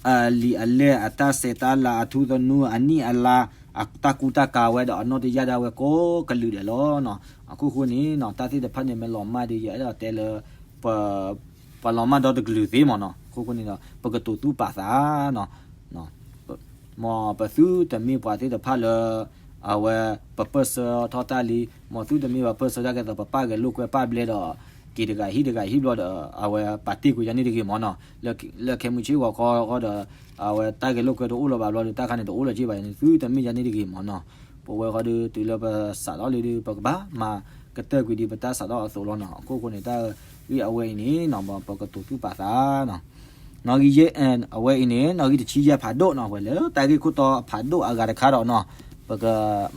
အလံာ်အလဲၢ်အတၢ်ဆဲးတၢ်လၤအထူသနူအနံၣ်အလါ အတၢ်ကူတၢ်ကၤဝဲဒီးအနီၣ်တယၢ်ဒၣ်ဝဲကိးကလုာ်ဒဲးလီၤ. အခိၣ်ဃိန့ၣ် တၢ်သ့ၣ်တဖၣ်န့ၣ်မ့ၢ်လီၤမၢ်ဒီး ယအဲၣ်ဒိးတဲလၢ ပ ပှၤလီၤမၢ်ဒီတကလုာ်သ့မ့ၢ်နီၤ အခိၣ်ဃိန့ၣ်ဒီး ပကတိၤသူၣ်ပာ်သးနီၤ မ်ပသုတမ့ၢ်ပှၤသ့ၣ်တဖၣ်လၢ အဝဲ ပပၢၢ်ဆၢထီၣ်တၢ်လံ, မ်သုတမ့ၢ်ပှၤပၢၢ်ဆၢတၢ်ကဲသိး ပပာ်ဂဲၤလိာ်ကွဲပာ်ဘျဲဒီး က့ၤတဂၤဟံၣ်တဂၤဟံၣ်ဘျီဒီး အဝဲပာ်တ့ၢ်ကွံာ်ယၤန့ၣ်တဂ့ၤမ့ၢ်နီၤ, လၢခဲမုၢ်ဆ့ၣ်ဂီၤခီဃီဒီး အဝဲတၢ်ဂဲၤလိာ်ကွဲတအိၣ်လၢၤဘၣ်ဘျီဒီး တၢ်ခါန့ၣ်တအိၣ်လၢၤက့ဘၣ်န့ၣ် သုတမ့ၢ်ယၤန့ၣ်တဂ့ၤမ့ၢ်နီၤ, ပဝဲဃီဒီး တုၤလၢပစးထီၣ်လံဒီး ပကဘၣ်မၤကတၢၢ်ကွံာ်ဒံးပတၢ်စးထီၣ်အသိးလီၤနီၤ, အခိၣ်ဃိန့ၣ် တၢ်ဂ့ၢ်အဝဲအံၤန့ၣ် ပကတိၤသူၣ်ပာ်သးနီၤ နီၣ်ဂံၢ်ယဲၢ် အဝဲအံၤန့ၣ် နီၣ်ဂံၢ်တဆံယဲၢ်ဖးဒိၣ်နီၤ ဝဲလၢတၢ်ဂ့ၢ်ခိၣ်တီဖးဒိၣ်အဂၤတခါဒီးနီၤ, ပက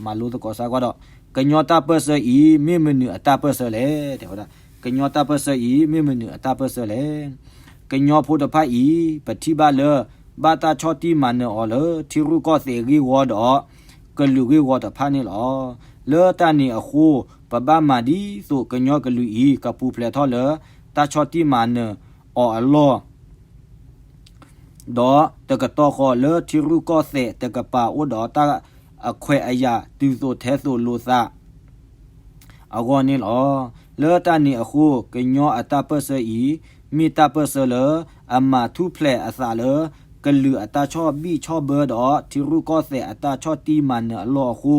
မၤလိသကိးစၢ်ကွၢ်ဒီး ကညီတၢ်ပၢၢ်ဆၢအံၤ မ့ၢ်မနုၤအတၢ်ပၢၢ်ဆၢလဲၣ်, တဲဝဲဒၣ် ကညီတၢ်ပၢၢ်ဆၢအံၤ မ့ၢ်မနုၤအတၢ်ပၢၢ်ဆၢလဲၣ်. ကညီဖိတဖၣ်အံၤ ပထံၣ်ဘၣ်လၢ ဘၣ်တၢ်ဆီၣ်တံၢ်မၤနၢၤအီၤလၢ ထံရူၢ်ကီၢ်သဲးဂ့ၢ်ဝီဒီး ကလုာ်ဂ့ၢ်ဝီတဖၣ်န့ၣ်လီၤ. လၢတၢ်န့ၣ်အဃိ ပဘၣ်မၤဒ်သိးကညီကလုာ်အံၤ ကပူၤဖျဲးထီၣ်လၢ တၢ်ဆီၣ်တံၢ်မၤနၢၤအီၤအလီၢ် ဒီးတကတီၢ်ဃီလၢထံရူၢ်ကီၢ်သဲးတကပၤအိၣ်ဒီးတၢ်အခွဲးအယာ် တုၤသိးထဲသိးလိာ်သး အဂီၢ်န့ၣ်လီၤ. လၢတၢ်န့ၣ်အဃိ ကညီအတၢ်ပၢၢ်ဆၢအံၤ မ့ၢ်တၢ်ပၢၢ်ဆၢလၢ အမၤထူၣ်ဖျဲးအသးလၢ ကလုာ်အတၢ်ဆီၣ်ဘံၣ်ဆီၣ်ဘၢဒီး ထံရူၢ်ကီၢ်သဲးအတၢ်ဆီၣ်တံၢ်မၤနၢၤအလီၢ်အဃိ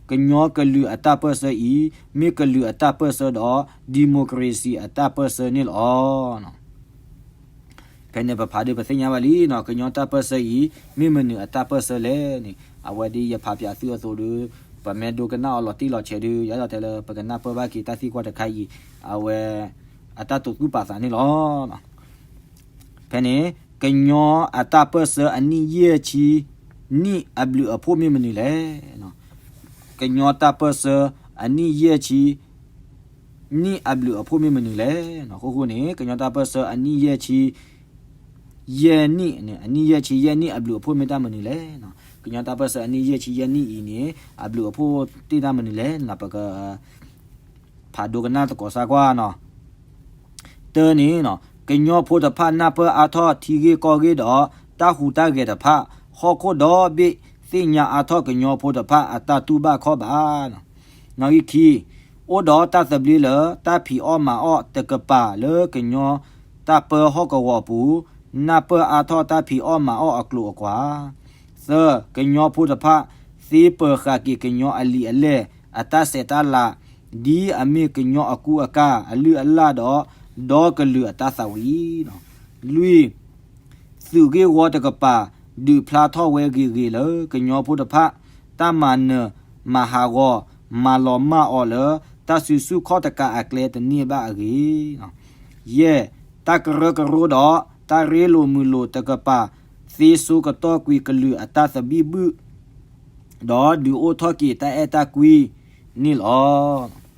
ကညီကလုာ်အတၢ်ပၢၢ်ဆၢအံၤ မ့ၢ်ကလုာ်အတၢ်ပၢၢ်ဆၢဒီး democracyအတၢ်ပၢၢ်ဆၢန့ၣ်လီၤ. ဖဲန့ၣ်ပဖးဒုးပသ့ၣ်ညါဘၣ်လံနီၤ ကညီတၢ်ပၢၢ်ဆၢအံၤ မ့ၢ်မနုၤအတၢ်ပၢၢ်ဆၢလဲၣ်န့ၣ် အဝဲဒ်ယဖးပၠးသုအသိးဒီး ပမ့ၢ်ဒိကနၣ်အီၤလီၤတံၢ်လီၤဆဲးဒီး ယအဲၣ်ဒိးတဲလၢ ပကနၢ်ပၢၢ်ဘၣ်က့ၤတၢ်သံကွၢ်တခါအံၤ အဝဲ အတၢ်တိာ်သူၣ်ပာ်သးန့ၣ်လီၤ. ဖဲန့ၣ် ကညီအတၢ်ပၢၢ်ဆၢအနံၣ်ယဲၢ်ဆံ နံၣ်အဘျုးအဖှိၣ်မ့ၢ်မနုၤလဲၣ်. ကညီတၢ်ပၢၢ်ဆၢအနံၣ်ယဲၢ်ဆံ နံၣ်အဘျုးအဖှိၣ်မ့ၢ်မနုၤလဲၣ်. အခိၣ်ဃိန့ၣ် ကညီတၢ်ပၢၢ်ဆၢအနံၣ်ယဲၢ်ဆံ ယဲၢ်နံၣ်န့ၣ် အနံၣ်ယဲၢ်ဆံယဲၢ်နံၣ်အဘျုးအဖှိၣ်မ့ၢ်တၢ်မနုၤလဲၣ်. ကညီတၢ်ပၢၢ်ဆၢအနံၣ်ယဲၢ်ဆံယဲၢ်နံၣ်အံၤန့ၣ် အဘျုးအဖှိၣ်တ့ၢ်တၢ်မနုၤလဲၣ်န့ၣ် ပက ဖးဒိကနၣ်သကိးစၢ်ကွၢ်နီၤ. တၢန့ၣ် ကညီဖိတဖၣ်နၢ်ပၢၢ်အါထီၣ်ထံဂ့ၢ်ကီၢ်ဂ့ၢ်ဒီး တၢ်ဟူးတၢ်ဂဲၤတဖၣ် ဟီၣ်ခိၣ်ဒီဘ့ၣ်သ့ၣ်ညါအါထီၣ်ကညီဖိတဖၣ်အတၢ်တူၢ်ဘၣ်ခီၣ်ဘၣ်. နီၣ်ဂံၢ်ခံ အိၣ်ဒီးတၢ်သဘျ့လၢ တၢ်ဖံးအီၣ်မၤအီၣ်တကပၤလၢကညီတၢ်ပၢဟီၣ်ကဝီၤအပူၤ နၢ်ပၢၢ်အါထီၣ်တၢ်ဖံးအီၣ်မၤအီၣ်အကျိၤအကွာ် သၢ ကညီဖိတဖၣ် သ့ပၢၤဃာ်က့ၤကညီအလံာ်အလဲၢ် အတၢ်ဆဲးတၢ်လၤ ဒ်အမ့ၢ်ကညီအကူအကၤ အလုၢ်အလၢ်ဒီး ဒီကလုာ်အတၢ်သးဝံၤ လွံၢ် သုးဂ့ၢ်ဝီတကပၤ ဒုးဖျါထီၣ်ဝဲဂ့ၤဂ့ၤလၢ ကညီဖိတဖၣ် တၢ်မၤနၢၤ မၤဟးဂီၤ မၤလီၤမၢ်အီၤလၢ တၢ်စုဆူၣ်ခီၣ်တကးအကျဲတန့ၢ်ဘၣ်အဂ့ၢ် ယဲၢ်, တၢ်ကရၢကရိဒီး တၢ်ရ့လိာ်မုာ်လိာ်တကပၤ သ့ဆိကတီၢ်ကွံာ်ကလုာ်အတၢ်သဘံၣ်ဘုၣ် ဒီးဒုးအိၣ်ထီၣ်က့ၤတၢ်အဲၣ်တၢ်ကွံန့ၣ်လီၤ.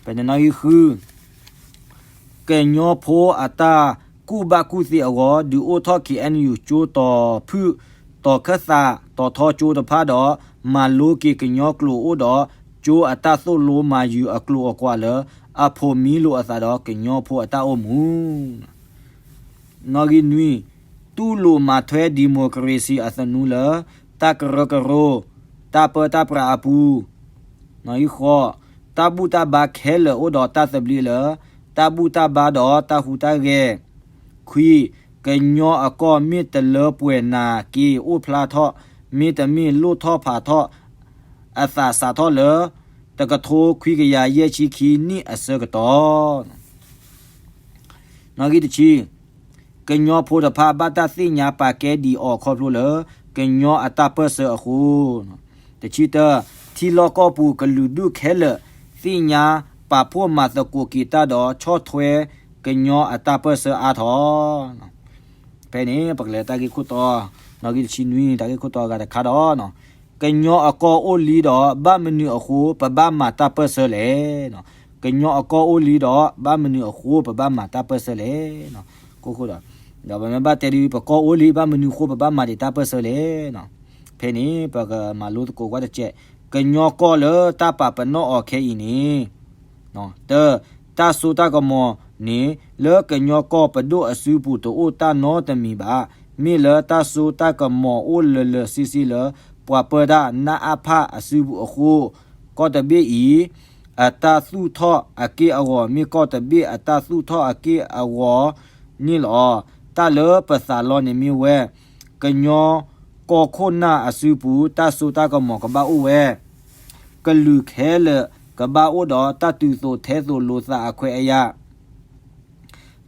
ဖဲန့ၣ်နီၣ်ဂံၢ်ဃု, ကညီဖိအတၢ်ကူၣ်ဘၣ်ကူၣ်သ့အဂီၢ် ဒုးအိၣ်ထီၣ် ခ့ၣ်အဲၣ်ယူၣ် ကၠိတီၤဖုၣ် တီၤခၢၣ်သး တီၤထီကၠိတဖၣ်ဒီး မၤလိက့ၤကညီကျိာ်အိၣ်ဒီး ကၠိအတၢ်သိၣ်လိမၤယုၤအကျိာ်အကွာ်လၢ အဖိးမံလိာ်အသးဒီးကညီဖိအတၢ်အိၣ်မူ နီၣ်ဂံၢ်နွံ, တူၢ်လိာ်မၤထွဲ democracy အသနူလၢ တၢ်ကရၢကရိ တၢ်ပၢတၢ်ပြးအပူၤ, နီၣ်ဂံၢ်ဃိး, တၢ်ဘူၣ်တၢ်ဘါခဲလၢာ်အိၣ်ဒီးတၢ်သဘျ့လၢ တၢ်ဘူၣ်တၢ်ဘါဒီးတၢ်ဟူးတၢ်ဂဲၤ, ခွံ, ကညီအကီၢ်မ့ၢ်တလၢပှဲၤနၤက့ၤအိၣ်ဖျါထီၣ် မ့တမ့ၢ်လိၣ်ထီၣ်ဖးထီၣ် အသးစးထီၣ်လၢ တကထိခွံကယၤယဲၢ်ဆံခံနံၣ်အဆၢကတီၢ် နီၣ်ဂံၢ်တဆံ, ကညီဖိတဖၣ်ဘၣ်တၢ်သ့ၣ်ညါပာ်ကဲဒံးအီၤခီဖျိလၢ ကညီအတၢ်ပၢၢ်ဆၢအဃိ, တဆံတၢ, ထံလီၢ်ကီၢ်ပူၤကလုာ်ဒူၣ်ခဲလၢာ် သ့ၣ်ညါပာ်ဖှိၣ်မၤသကိးက့ၤတၢ်ဒီး ဆီၣ်ထွဲကညီအတၢ်ပၢၢ်ဆၢအါထီၣ် ဖဲန့ၣ် ပကလဲၤတၢ်ဂ့ၢ်ခိၣ်တီ, နီၣ်ဂံၢ်တဆံနွံ တၢ်ဂ့ၢ်ခိၣ်တီအဂၤတခါဒီး ကညီအကီၢ်အိၣ်လံဒီး ဘၣ်မနုၤအဃိ ပဘၣ်မၤတၢ်ပၢၢ်ဆၢလဲၣ်. ကညီအကီၢ်အိၣ်လံဒီး ဘၣ်မနုၤအဃိ ပဘၣ်မၤတၢ်ပၢၢ်ဆၢလဲၣ်. ဒီးပမ့ၢ်ဘၣ်တဲဒုး ပကီၢ်အိၣ်လံ ဘၣ်မနုၤအဃိ ပဘၣ်မၤဒံးတၢ်ပၢၢ်ဆၢလဲၣ်. ဖဲန့ၣ် ပကမၤလိသကိးကွၢ်တစဲး, ကညီကီၢ်လၢတၢ်ပာ်ပနီၣ်အီၤခဲအံၤန့ၣ် တၢ, တၢ်စိတၢ်ကမီၤန့ၣ် လၢကညီကီၢ်ပဒိၣ်အစုပူၤတအိၣ်တၢ်နီတမံၤဘၣ်. မ့ၢ်လၢတၢ်စိတၢ်ကမီၤအိၣ်လၢာ်လၢာ်ဆ့ဆ့လၢ ပှၤပၢတၢ် နအဖ အစုပူၤအဃိ, ကီၢ်တဘ့ၣ်အံၤ အတၢ်သူၣ်ထီၣ်အက့ၢ်အဂီၤ မ့ၢ်ကီၢ်တဘ့ၣ်အတၢ်သူၣ်ထီၣ်အက့ၢ်အဂီၤန့ၣ်လီၤ. တၢ်လၢပသးလီန့ၣ်မ့ၢ်ဝဲ ကညီကီၢ်ခိၣ်နၢ်အစုပူၤ တၢ်စိတၢ်ကမီၤကဘၣ်အိၣ်ဝဲ, ကလုာ်ခဲလၢာ်ကဘၣ်အိၣ်ဒီးတၢ်တုၤသိးထဲသိးလိာ်သးအခွဲးအယာ်,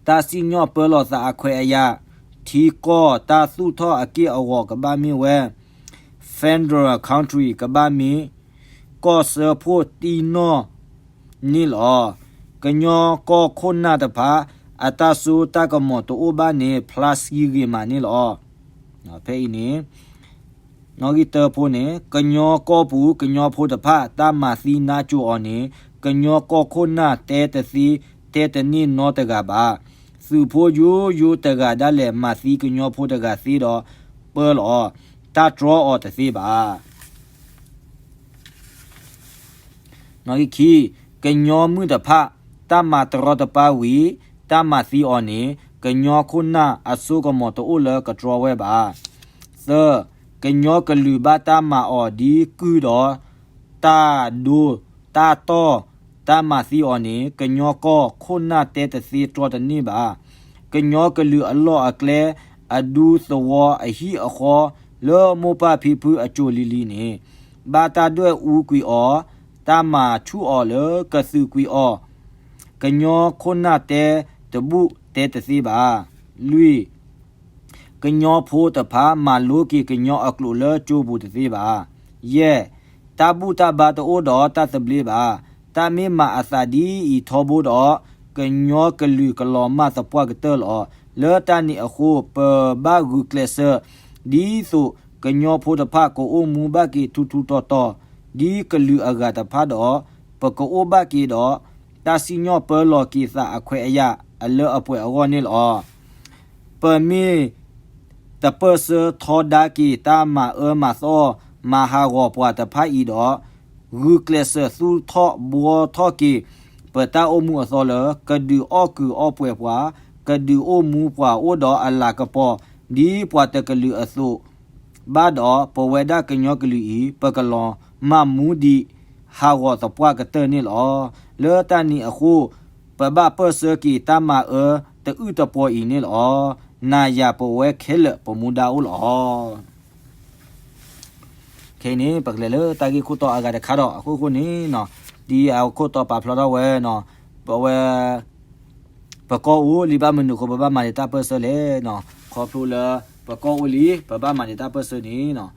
တၢ်စံၣ်ညီၣ်ပၢလီၤသးအခွဲးအယာ်, ထံကီၢ်တၢ်သူၣ်ထီၣ်အက့ၢ်အဂီၤကဘၣ်မ့ၢ်ဝဲ federal country ကဘၣ်မ့ၢ် ကီၢ်စၢဖှိၣ်တံၢ်နီၢ်န့ၣ်လီၤ. ကညီကီၢ်ခိၣ်နၢ်တဖၣ် အတၢ်စိတၢ်ကမီၤတအိၣ်ဘၣ်န့ၣ် ဖျါဆှံဂ့ၤမးန့ၣ်လီၤ. ဖဲအံၤန့ၣ် နီၣ်ဂံၢ်တၢဖိန့ၣ် ကညီကီၢ်ပူၤ ကညီဖိတဖၣ် တၢ်မၤသံနါစိၤအီၤန့ၣ် ကညီကီၢ်ခိၣ်နၢ်တဲတသ့ တဲတန့ၢ်နီတဂၤဘၣ်. သုးဖိယိယိတဂၤဒၣ်လဲာ် မၤသံကညီဖိတဂၤသ့ဒီး ပၢလီၤ တၢ်တြီအီၤတသ့ဘၣ်. နီၣ်ဂံၢ်ခံ, ကညီမုၣ်တဖၣ် တၢ်မၤတရီတပါဝံၤ တၢ်မၤသံအီၤန့ၣ် ကညီခိၣ်နၢ်အစိကမီၤတအိၣ်လၢကတြီဝဲဘၣ်. သၢ, ကညီကလုာ်ဘၣ်တၢ်မၤအီၤဒ်ကုၢ်ဒီး တၢ်ဒိ တၢ်တီၢ် တၢ်မၤသံအီၤန့ၣ် ကညီကီၢ်ခိၣ်နၢ်တဲတသ့တြီတန့ၢ်ဘၣ်. ကညီကလုာ်အလီၢ်အကျဲ အဒူသဝီအဟံၣ်အဃီ လၢမိၢ်ပၢ်ဖံဖုအစိၤလံၤလံၤန့ၣ် ဘၣ်တၢ်ဒွဲၣ်အူကွံာ်အီၤ တၢ်မၤဆူၣ်အီၤလၢကသုးကွံာ်အီၤ ကညီခိၣ်နၢ်တဲတဘူၣ်တဲတသ့ဘၣ်. လွံၢ်, ကညီဖိတဖၣ်မၤလိက့ၤကညီအကျိာ်လၢကၠိပူၤတသ့ဘၣ်. ယဲၢ်, တၢ်ဘူၣ်တၢ်ဘါတအိၣ်ဒီးတၢ်သဘျ့ဘၣ်. တၢ်မ့ၢ်မၤအသးဒ်အံၤထီဘိဒီး ကညီကလုာ်ကလီၤမၢ်သပှၢ်ကတၢၢ်လီၤ. လၢတၢ်န့ၣ်အဃိ ပဘၣ်ဂုာ်ကျဲးစၢး ဒ်သိးကညီဖိတဖၣ်ကအိၣ်မူဘၣ်က့ၤထူထူတီတီ ဒ်ကလုာ်အဂၤတဖၣ်ဒီး ပကအိၣ်ဘၣ်က့ၤဒီး တၢ်စံၣ်ညီၣ်ပၢလီၤက့ၤသးအခွဲးအယာ်အလၢအပှဲၤအဂီၢ်န့ၣ်လီၤ. ပမ့ၢ်တပၢၢ်ဆၢထီဒါက့ၤတၢ်မၤအၢမၤသီ မၤဟးဂီၤပှၤတဖၣ်အံၤဒီး ဂုာ်ကျဲးစၢးသူၣ်ထီၣ်ဘှီထီၣ်က့ၤ ပတၢ်အိၣ်မူအသီလၢ ကဒုးအီၣ်ကုာ်အီၣ်ပှဲၤပှၤ, ကဒုးအိၣ်မူပှၤအိၣ်ဒီးအလၤကပီၤ ဒ်ပှၤတကလုာ်အသိး ဘၣ်ဒီး ပဝဲဒၣ်ကညီကလုာ်အံၤ ပကလီၤမၢ်မူဒံး ဟးဂီၤသပှၢ်ကတၢၢ်န့ၣ်လီၤ. လၢတၢ်န့ၣ်အဃိ ပဘၣ်ပၢၢ်ဆၢက့ၤတၢ်မၤအၢတအုၣ်တပှီၤအံၤန့ၣ်လီၤ. နၤယၤပဝဲခဲလၢာ်ပမူဒါအိၣ်လီၤ. ခဲအံၤန့ၣ် ပကလဲၤလၢတၢ်ဂ့ၢ်ခိၣ်တီအဂၤတခါဒီး အခိၣ်ဃိန့ၣ် ဒ်အခိၣ်တီပာ်ဖျါထီၣ်ဝဲ ပဝဲ ပကီၢ်အိၣ်လံဘၣ်မနုၤအဃိ ပဘၣ်မၤဒံးတၢ်ပၢၢ်ဆၢလဲၣ်. ခီဖျိလၢ ပကီၢ်အိၣ်လံ ပဘၣ်မၤဒံးတၢ်ပၢၢ်ဆၢန့ၣ်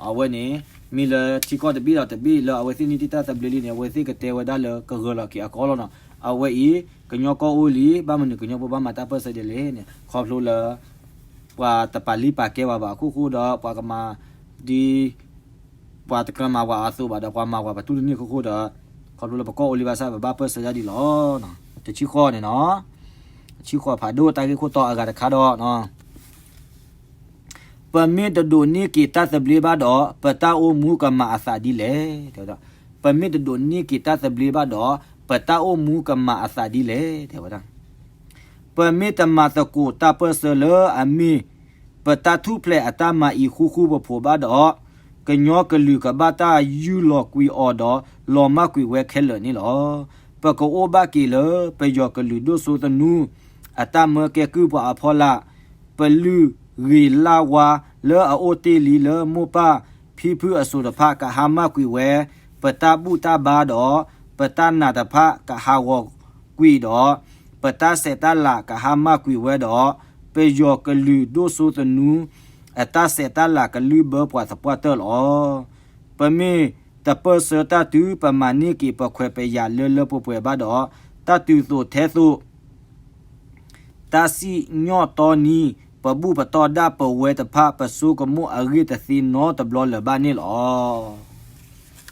အဝဲန့ၣ် မ့ၢ်လၢထံကီၢ်တဘ့ၣ်ဒီးတဘ့ၣ်လၢအဝဲသ့ၣ်န့ၢ်တ့ၢ်တၢ်သဘျ့လံန့ၣ် အဝဲသ့ၣ်ကတဲဝဲဒၣ်လၢကဂၢၤလီၤက့ၤအကီၢ်လီၤနီၤ. အဝဲအံၤ ကညီကီၢ်အိၣ်လံ ဘၣ်မနုၤကညီဖိဘၣ်မၤတၢ်ပၢၢ်ဆၢဒ်လဲၣ်န့ၣ် ခီဖျိလၢ ပှၤတပာ်လံပာ်ကဲဝဲဘၣ်အခိၣ်ဃိဒီး ပှၤကမၤ ဒ် ပှၤတကြၢးမၤပှၤအသိးဘၣ်ဒီး ပှၤမၤပှၤပတူၢ်တန့ၢ်အခိၣ်ဃိဒီး ခီဖျိလၢပကီၢ်အိၣ်လံဘၣ်ဆၣ် ပဘၣ်ပၢၢ်ဆၢဒ်အံၤလီၤ. တဆံဃိးန့ၣ်နီၤ, တဆံဃိးဖးဒိၣ်တၢ်ဂ့ၢ်ခိၣ်တီအဂၤတခါဒီး ပမ့ၢ်တဒိးန့ၢ်က့ၤတၢ်သဘျ့ဘၣ်ဒီး ပတၢ်အိၣ်မူကမၤအသးဒ်လဲၣ် တဲဝဲဒၣ်. ပမ့ၢ်တဒိးန့ၢ်က့ၤတၢ်သဘျ့ဘၣ်ဒီး ပတၢ်အိၣ်မူကမၤအသးဒ်လဲၣ် တဲဝဲဒၣ်. ပမ့ၢ်တမၤသကိးတၢ်ပၢၢ်ဆၢလၢအမ့ၢ် ပတၢ်ထူၣ်ဖျဲးအတၢ်မၤအံၤဃူဃူဖိးဖိးဘၣ်ဒီး ကညီကလုာ်ကဘၣ်တၢ်ယူၢ်လီၤကွံာ်အီၤဒီး လီၤမၢ်ကွံာ်ဝဲခဲလၢာ်န့ၣ်လီၤ. ပကအိၣ်ဘၣ်က့ၤလၢ ပယီၤကလုာ်ဒိၣ်စိသနူ အတၢ်မၢကဲကုၢ်ပှၤအဖီလာ် ပလုၢ်ဂ့ၤလၢ်ဝါလၢအအိၣ်တ့ၢ်လံလၢမိၢ်ပၢ်ဖံဖုအစိၤတဖၣ် ကဟါမၢ်ကွံာ်ဝဲ, ပတၢ်ဘူၣ်တၢ်ဘါဒီး ပတၢ်နာ်တဖၣ်ကဟးဂီၤကွံာ်ဒီး ပတၢ်ဆဲးတၢ်လၤကဟါမၢ်ကွံာ်ဝဲဒီး ပယီၤကလုာ်ဒိၣ်စိသနူ အတၢ်ဆဲးတၢ်လၤကလုၢ်ဘၢပှၤသပှၢ်တၢၢ်လီၤ. ပမ့ၢ်တပၢၢ်ဆၢတၢ်တုၤ ပမၤန့ၢ်က့ၤပခွဲးပယာ်လၢလၢပှဲၤပှဲၤဘၣ်ဒီး တၢ်တုၤသိးထဲသိး တၢ်စံၣ်ညီၣ်တီနံၤ ပဘူၣ်ပတီၢ်ဒၣ်ပဝဲတဖၣ် ပဆိကမိၣ်အဂ့ၢ်တသ့နီတဘျီလၢၤဘၣ်န့ၣ်လီၤ.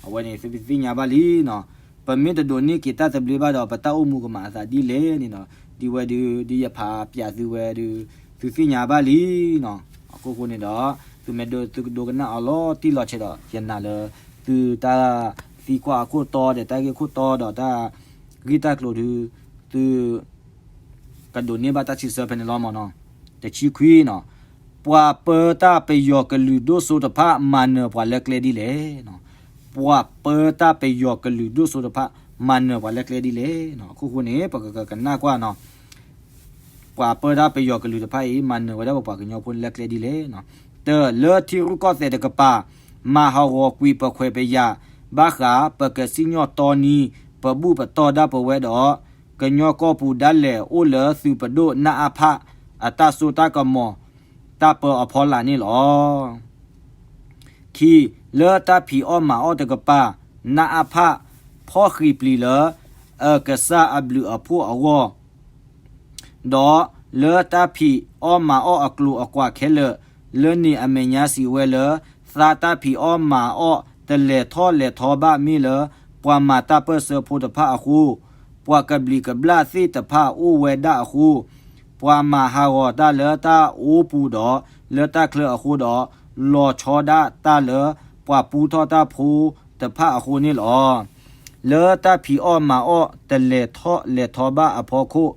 အဝဲန့ၣ်သုသ့ၣ်ညါဘၣ်လံနီၤ, ပမ့ၢ်တဒိးန့ၢ်က့ၤတၢ်သဘျ့ဘၣ်ဒီး ပတၢ်အိၣ်မူကမၤအသးဒ်လဲၣ်န့ၣ်နီၤ, ဒ်ဝဲဒုး ဒ်ယဖးပၠးသုဝဲဒုး သုသ့ၣ်ညါဘၣ်လံနီၤ. အခိၣ်ဃိန့ၣ်ဒီး သုမ့ၢ်ဒိ သုကဒိကနၣ်အီၤလီၤတံၢ်လီၤဆဲးဒီး ယနာ်လၢ သုတၢ်သံကွၢ်အခိၣ်တီဒီး တၢ်ဂ့ၢ်ခိၣ်တီဒီး တၢ်ဂ့ၢ်တၢ်ကျိၤဒုး သု ကဒိးန့ၢ်ဘၣ်တၢ်စံးဆၢဖဲန့ၣ်လီၤမနီၤ. တဆံခွံနီၤ, ပှၤပၢတၢ်ပယီၤကလုာ်ဒိၣ်စိတဖၣ် မၤနၢၤပှၤလၢကျဲဒ်လဲၣ်နီၤ. ပှၤပၢတၢ်ပယီၤကလုာ်ဒိၣ်စိတဖၣ် မၤနၢၤပှၤလၢကျဲဒ်လဲၣ်နီၤ. အခိၣ်ဃိန့ၣ် ပကကနၣ်ကွၢ်နီၤ, ပှၤပၢတၢ်ပယီၤကလုာ်တဖၣ်အံၤ မၤနၢၤဝဲဒၣ်ပပှၤကညီဖိန့ၣ်လၢကျဲဒ်လဲၣ်နီၤ. တၢ်လၢထံရူၢ်ကီၢ်သဲးတကပၤ မၤဟးဂီၤကွံာ်ပခွဲးပယာ် ဘၣ်ဃးပကစံၣ်ညီၣ်တီနံၤ ပဘူၣ်ပတီၢ်ဒၣ်ပဝဲဒီး ကညီကီၢ်ပူၤဒၣ်လဲာ်အိၣ်လၢသုးပဒိၣ်နအဖ အတၢ်စိတၢ်ကမီၤ တၢ်ပၢအဖီလာ်န့ၣ်လီၤ. ခံ, လၢတၢ်ဖံးအီၣ်မၤအီၣ်တကပၤ နအဖ ဖီၣ်ဃံးပျံၤလၢ အကစၢ်အဘျုးအဖှိၣ်အဂီၢ် ဒီးလၢတၢ်ဖံးအီၣ်မၤအီၣ်အကျိၤအကွာ်ခဲလၢာ် လၢန့ၣ်အမဲာ်ညါစံးဝဲလၢ သါတၢ်ဖံးအီၣ်မၤအီၣ်တလဲၤထီၣ်လဲၤထီဘၣ်မ့ၢ်လၢ ပှၤမၤတၢ်ပၢၢ်ဆၢဖိတဖၣ်အဃိ, ပှၤကဘျံးကဘျၣ်သ့ၣ်တဖၣ်အိၣ်ဝဲဒၣ်အဃိ, ပှၤမၤဟးဂီၤတၢ်လၢတၢ်အိပူၤဒီး လၢတၢ်ချၢအဃိဒီး လီၤဆီဒၣ်တၢ်လၢပှၤပူထီၣ်တၢ်ဖိတဖၣ်အဃိန့ၣ်လီၤ. လၢတၢ်ဖံးအီၣ်မၤအီၣ်တလဲၤထီၣ်လဲၤထီဘၣ်အဖီခိၣ်,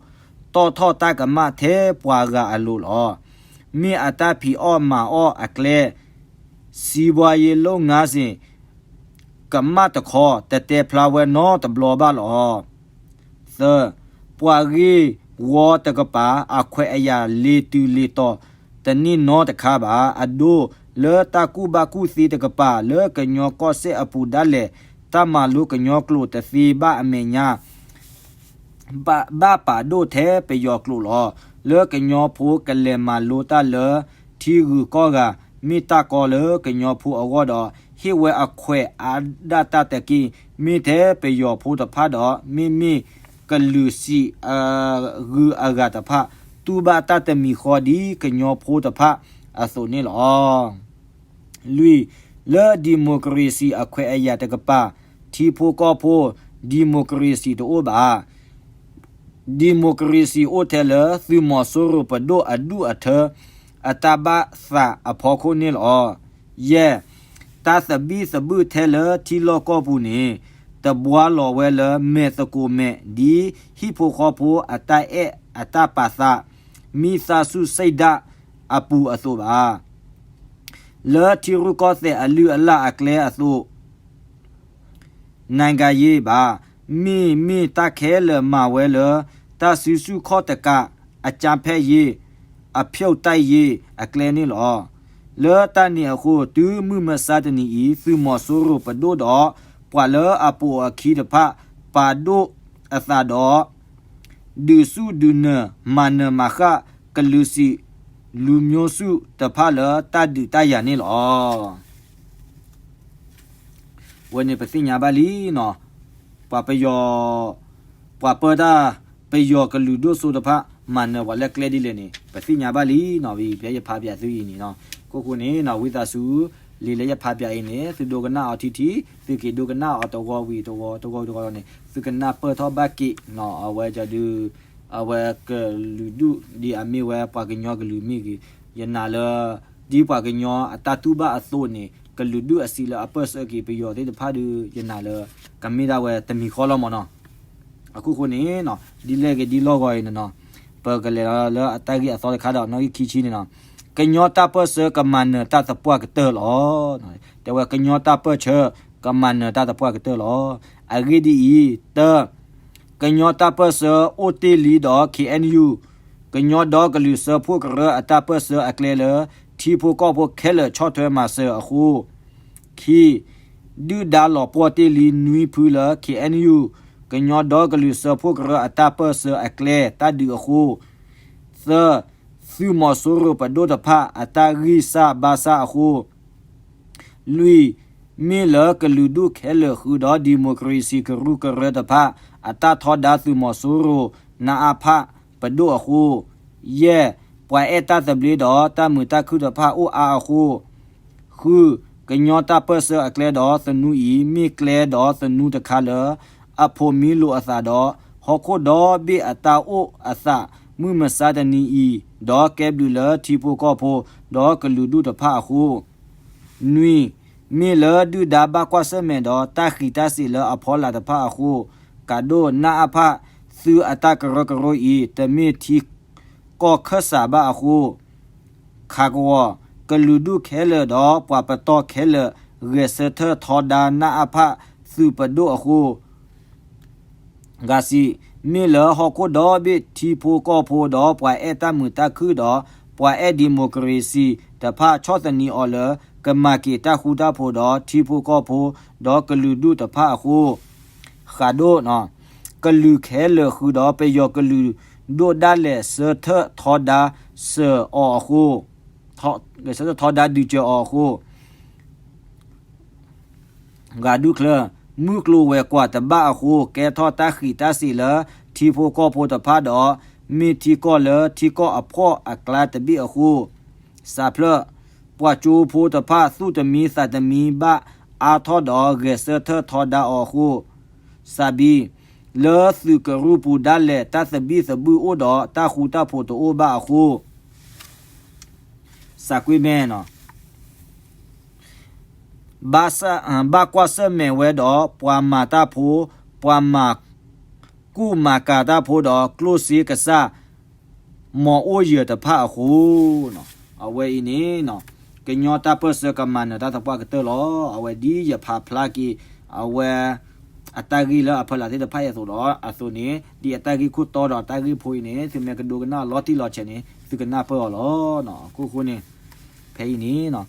တီၣ်ထီၣ်တၢ်ကမၣ်ထဲပှၤဂၤအလိၤလီၤ. မ့ၢ်အတၢ်ဖံးအီၣ်မၤအီၣ်အကျဲ စံးဘှါယ့လိၣ်ငါစ့ၣ် ကမၣ်တခီ တတဲဖျါဝဲနီတဘျီဘၣ်လီၤ. သၢ, ပှၤဂ့ၢ်ဝီတကပၤ အခွဲးအယာ်လ့ၤတုၤလ့ၤတီၤတန့ၢ်နီတခါဘၣ်. အဒိ လၢတၢ်ကူၣ်ဘၣ်ကူၣ်သ့တကပၤ လၢကညီကီၢ်စဲၣ်အပူၤဒၣ်လဲာ် တၢ်မၤလိကညီကျိာ်တသ့ဘၣ်အမဲာ်ညါ ဘၣ် ဘၣ်ပာ်ဒိၣ်ထဲပယီၤကျိာ်လီၤ. လၢကညီဖိကလဲၤမၤလိတၢ်လၢထံဂုၤကီၢ်ဂၤ မ့ၢ်တၢ်ကီလၢကညီဖိအဂီၢ်ဒီး ဟ့ၣ်ဝဲအခွဲးအါဒၣ်တၢ်တက့ၢ်. မ့ၢ်ထဲပယီၤဖိတဖၣ်ဒီး မ့မ့ၢ်ကလုာ်စံးအဂုၤအဂၤတဖၣ် တူၢ်ဘၣ်တၢ်တမံၤဃီဒ်ကညီဖိတဖၣ်အသိးန့ၣ်လီၤ. လွံၢ်, လၢဒံၣ်မိၣ်ကရ့ၣ်စံၣ်အခွဲးအယာ်တကပၤ ထံဖိကီၢ်ဖိ ဒံၣ်မိၣ်ကရ့ၣ်စံၣ်တအိၣ်ဘၣ်. ဒံၣ်မိၣ်ကရ့ၣ်စံၣ်အိၣ်ထဲလၢသုးမီၤစိရိၤပဒိၣ်အဒူၣ်အထၢ အတၢ်ဘၣ်သးအဖီခိၣ်န့ၣ်လီၤ. ယဲၢ်, တၢ်သဘံၣ်သဘုၣ်ထဲလၢထံလီၢ်ကီၢ်ပူၤန့ၣ် တဘှါလီၤဝဲလၢမဲာ်သကိးမဲာ် ဒ်ဟံၣ်ဖိဃီဖိအတၢ်အဲၣ်အတၢ်ပာ်သး မံသးစူၣ်စံဒၣ်အပူၤအသိးဘၣ်. လၢထံရူၢ်ကီၢ်သဲးအလုၢ်အလၢ်အကျဲအသိး နကၤယ့ဘၣ်, မ့မ့ၢ်တၢ်ခဲလၢာ်မၤဝဲလၢ တၢ်စုဆူၣ်ခီၣ်တကး အကၠၢဖဲၣ်ယ့, အဖၠိၣ်တၢ်ယ့အကျဲန့ၣ်လီၤ. လၢတၢ်န့ၣ်အဃိ တုၤမုၢ်မဆါတနံၤအံၤ သုးမီၤစိရိၤပဒိၣ်ဒီး ပှၤလၢအပိာ်အခံတဖၣ် ပာ်ဒိၣ်အသးဒီး ဒုးဆူၣ်ဒုးနၢၤ မၤနၢၤမၤဃၣ် ကလုာ်စံး လူမျိုးစုတဖၣ်လၢတၢ်ဒုးတၢ်ယၤန့ၣ်လီၤ. ဝဲန့ၣ်ပသ့ၣ်ညါဘၣ်လံနီၤ, ပှၤပယီၤ ပှၤပၢတၢ် ပယီၤကလုာ်ဒိၣ်စိတဖၣ် မၤနၢၤပှၤလၢကျဲဒ်လဲၣ်န့ၣ် ပသ့ၣ်ညါဘၣ်လံနီၤ, ဝံၤဖဲယဖးပၠးသုအံၤန့ၣ်နီၤ, ခိၣ်ဃိန့ၣ်နီၤ ဝံသးစူၤ လံာ်လၢယဖးပၠးအံၤန့ၣ် သုဒိကနၣ်အီၤထံထံ, သုက့ၤဒိကနၣ်အီၤတဝီဝံၤတဝီ တဝီဝံၤတဝီန့ၣ် သုကနၢ်ပၢၢ်ထီၣ်ဘၣ်က့ၤနီၤ, အဝဲဒုး အဝဲကလုာ်ဒူၣ်ဒ်အမ့ၢ်ဝဲပှၤကညီကလုာ်မ့ၢ်ဂ့ၤ, ယနာ်လၢ ဒ်ပှၤကညီအတၢ်တူၢ်ဘၣ်အသိးန့ၣ် ကလုာ်ဒူၣ်အစံးလၢအပၢၢ်ဆၢက့ၤပယီၤသ့ၣ်တဖၣ်ဒီး ယနာ်လၢ ကမ့ၢ်ဒၣ်ဝဲတမံၤဃီလီၤမ့ၢ်နီၤ. အခိၣ်ဃိန့ၣ်နီၤ ဒ်လဲၣ်ဂ့ၤဒ်လီၢ်ဂီၤအံၤန့ၣ်နီၤ, ပကလဲၤလီၤလၢအတၢ်ဂ့ၢ်အသီတခါဒီး နီၣ်ဂံၢ်ခံဆံန့ၣ်နီၤ, ကညီတၢ်ပၢၢ်ဆၢကမၤနၢၤတၢ်သပှၢ်ကတၢၢ်လီၤ. တဲဝဲကညီတၢ်ပၢၢ်ဆၢ ကမၤနၢၤတၢ်သပှၢ်ကတၢၢ်လီၤ. အဂ့ၢ်ဒ်အံၤ, တၢ ကညီတၢ်ပၢၢ်ဆၢအိၣ်တ့ၢ်လံဒီး ခ့ၣ်အဲၣ်ယူၣ် ကညီဒီကလုာ်စၢဖှိၣ်ကရၢအတၢ်ပၢၢ်ဆၢအကျဲလၢ ထံဖိကီၢ်ဖိခဲလၢာ်ဆီၣ်ထွဲမၤစၢၤအဃိ, ခံ, ဒုၣ်ဒါလီၤပှီၢ်တ့ၢ်လံနွံဖုလၢ ခ့ၣ်အဲၣ်ယူၣ် ကညီဒီကလုာ်စၢဖှိၣ်ကရၢအတၢ်ပၢၢ်ဆၢအကျဲတၢ်ဒုးအဃိ, သၢ, သုးမီၤစိရိၤပဒိၣ်တဖၣ်အတၢ်ဂံၢ်စၢ်ဘါစၢ်အဃိ, လွံၢ်, မ့ၢ်လၢကလုာ်ဒူၣ်ခဲလၢာ်ဃုာ်ဒီး ဒံၣ်မိၣ်ခြ့ၣ်စံၣ်ကရူၢ်ကရၢတဖၣ် အတၢ်ထီဒါသုးမီၤစိရိၤ နအဖ ပဒိၣ်အဃိ, ယဲၢ်, ပှၤအဲၣ်တၢ်သဘျ့ဒီးတၢ်မုာ်တၢ်ခုၣ်တဖၣ်အိၣ်အါအဃိ, ဃု, ကညီတၢ်ပၢၢ်ဆၢအကျဲဒီးသနူအံၤ မ့ၢ်ကျဲဒီးသနူတခါလၢ အဖိးမံလိာ်အသးဒီး ဟီၣ်ခိၣ်ဒီဘ့ၣ်အတၢ်အိၣ်အသး မုၢ်မဆါတနံၤအံၤ, ဒီးကဲဘျုးလၢထံဖိကီၢ်ဖိ ဒီးကလုာ်ဒူၣ်တဖၣ်အဃိ, နွံ, မ့ၢ်လၢဒုၣ်ဒါဘၣ်ကွၢ်ဆၢၣ်မဲာ်ဒီးတၢ်ဃံးတၢ်စ့းလၢအဖီလာ်တဖၣ်အဃိ, ကးဒိၣ် နအဖ သုးအတၢ်ကရၢကရိအံၤ တမ့ၢ်ထံကီၢ်ခၢၣ်စးဘၣ်အဃိ, ခးကဝီၤ, ကလုာ်ဒူၣ်ခဲလၢာ်ဒီးပှၤပတီၢ်ခဲလၢာ် ဂဲၤဆၢထၢၣ်ထီဒါ နအဖ သုးပဒိၣ်အဃိ, ဂၤစံး, မ့ၢ်လၢဟီၣ်ခိၣ်ဒီဘ့ၣ်ထံဖိကီၢ်ဖိဒီးပှၤအဲၣ်တၢ်မုာ်တၢ်ခုၣ်ဒီး ပှၤအဲၣ်ဒံၣ်မိၣ်ခြ့ၣ်စံၣ်တဖၣ်ဆီၣ်သနံးအီၤလၢ ကမၤက့ၤတၢ်ဃူတၢ်ဖိးဒီးထံဖိကီၢ်ဖိ ဒီးကလုာ်ဒူၣ်တဖၣ်အဃိ, ဃးဒိၣ်, ကလုာ်ခဲလၢာ်ဃုာ်ဒီးပယီၤကလုာ်ဒိၣ်ဒၣ်လဲာ် ဆၢထၢၣ်ထီဒါစၢၤအီၤအဃိ, ဂဲၤဆၢထၢၣ်ထီဒါဒုးစၢၤအီၤအဃိ, ဂၤဒူၣ်ချၢ, မုၢ်ကျိၤဝဲၤကွာ်တဘၣ်အဃိ ကဲထီၣ်တၢ်ဃံးတၢ်စ့းလၢထံဖိကီၢ်ဖိတဖၣ်ဒီး မ့ၢ်ထံကီၢ်လၢထံကီၢ်အဖှီၣ်အကျါတဘ့ၣ်အဃိ, စးဖျၢၣ်, ပှၤကၠိဖိတဖၣ်သူၣ်တမံသးတမံဘၣ်အါထီၣ်ဒီးဂဲၤဆၢထၢၣ်ထီဒါအီၤအဃိ, စးဘံ, လၢသုးကရူၢ်ပူၤဒၣ်လဲာ်တၢ်သဘံၣ်သဘုၣ်အိၣ်ဒီးတၢ်ဃူတၢ်ဖိးတအိၣ်ဘၣ်အဃိ, စးကွံာ်မဲာ်နီၤ ဘၣ်ကွၢ်ဆၢၣ်မဲာ်ဝဲဒီးပှၤမၤတၢ်ဖိ, ပှၤမၤကူၣ်မၤကၤတၢ်ဖိဒီးကျိၣ်စ့ကစၢ် မ်အိၣ်ယၢၤတဖၣ်အဃိ, အဝဲအံၤန့ၣ် ကညီတၢ်ပၢၢ်ဆၢကမၤနၢၤတၢ်သပှၢ်ကတၢၢ်လီၤ. အဝဲဒ်ယဖးဖျါက့ၤ အဝဲ အတၢ်ဂ့ၢ်လၢအဖီလာ်သ့ၣ်တဖၣ်အသိးဒီး အသိးန့ၣ် ဒ်အတၢ်ဂ့ၢ်ခိၣ်တီဒီးတၢ်ဂ့ၢ်ဖိအံၤန့ၣ် သုမ့ၢ်ကဒိကနၣ်လီၤတံၢ်လီၤဆဲးန့ၣ် သုကနၢ်ပၢၢ်အီၤလီၤ. အခိၣ်ဃိန့ၣ် ဖဲအံၤန့ၣ်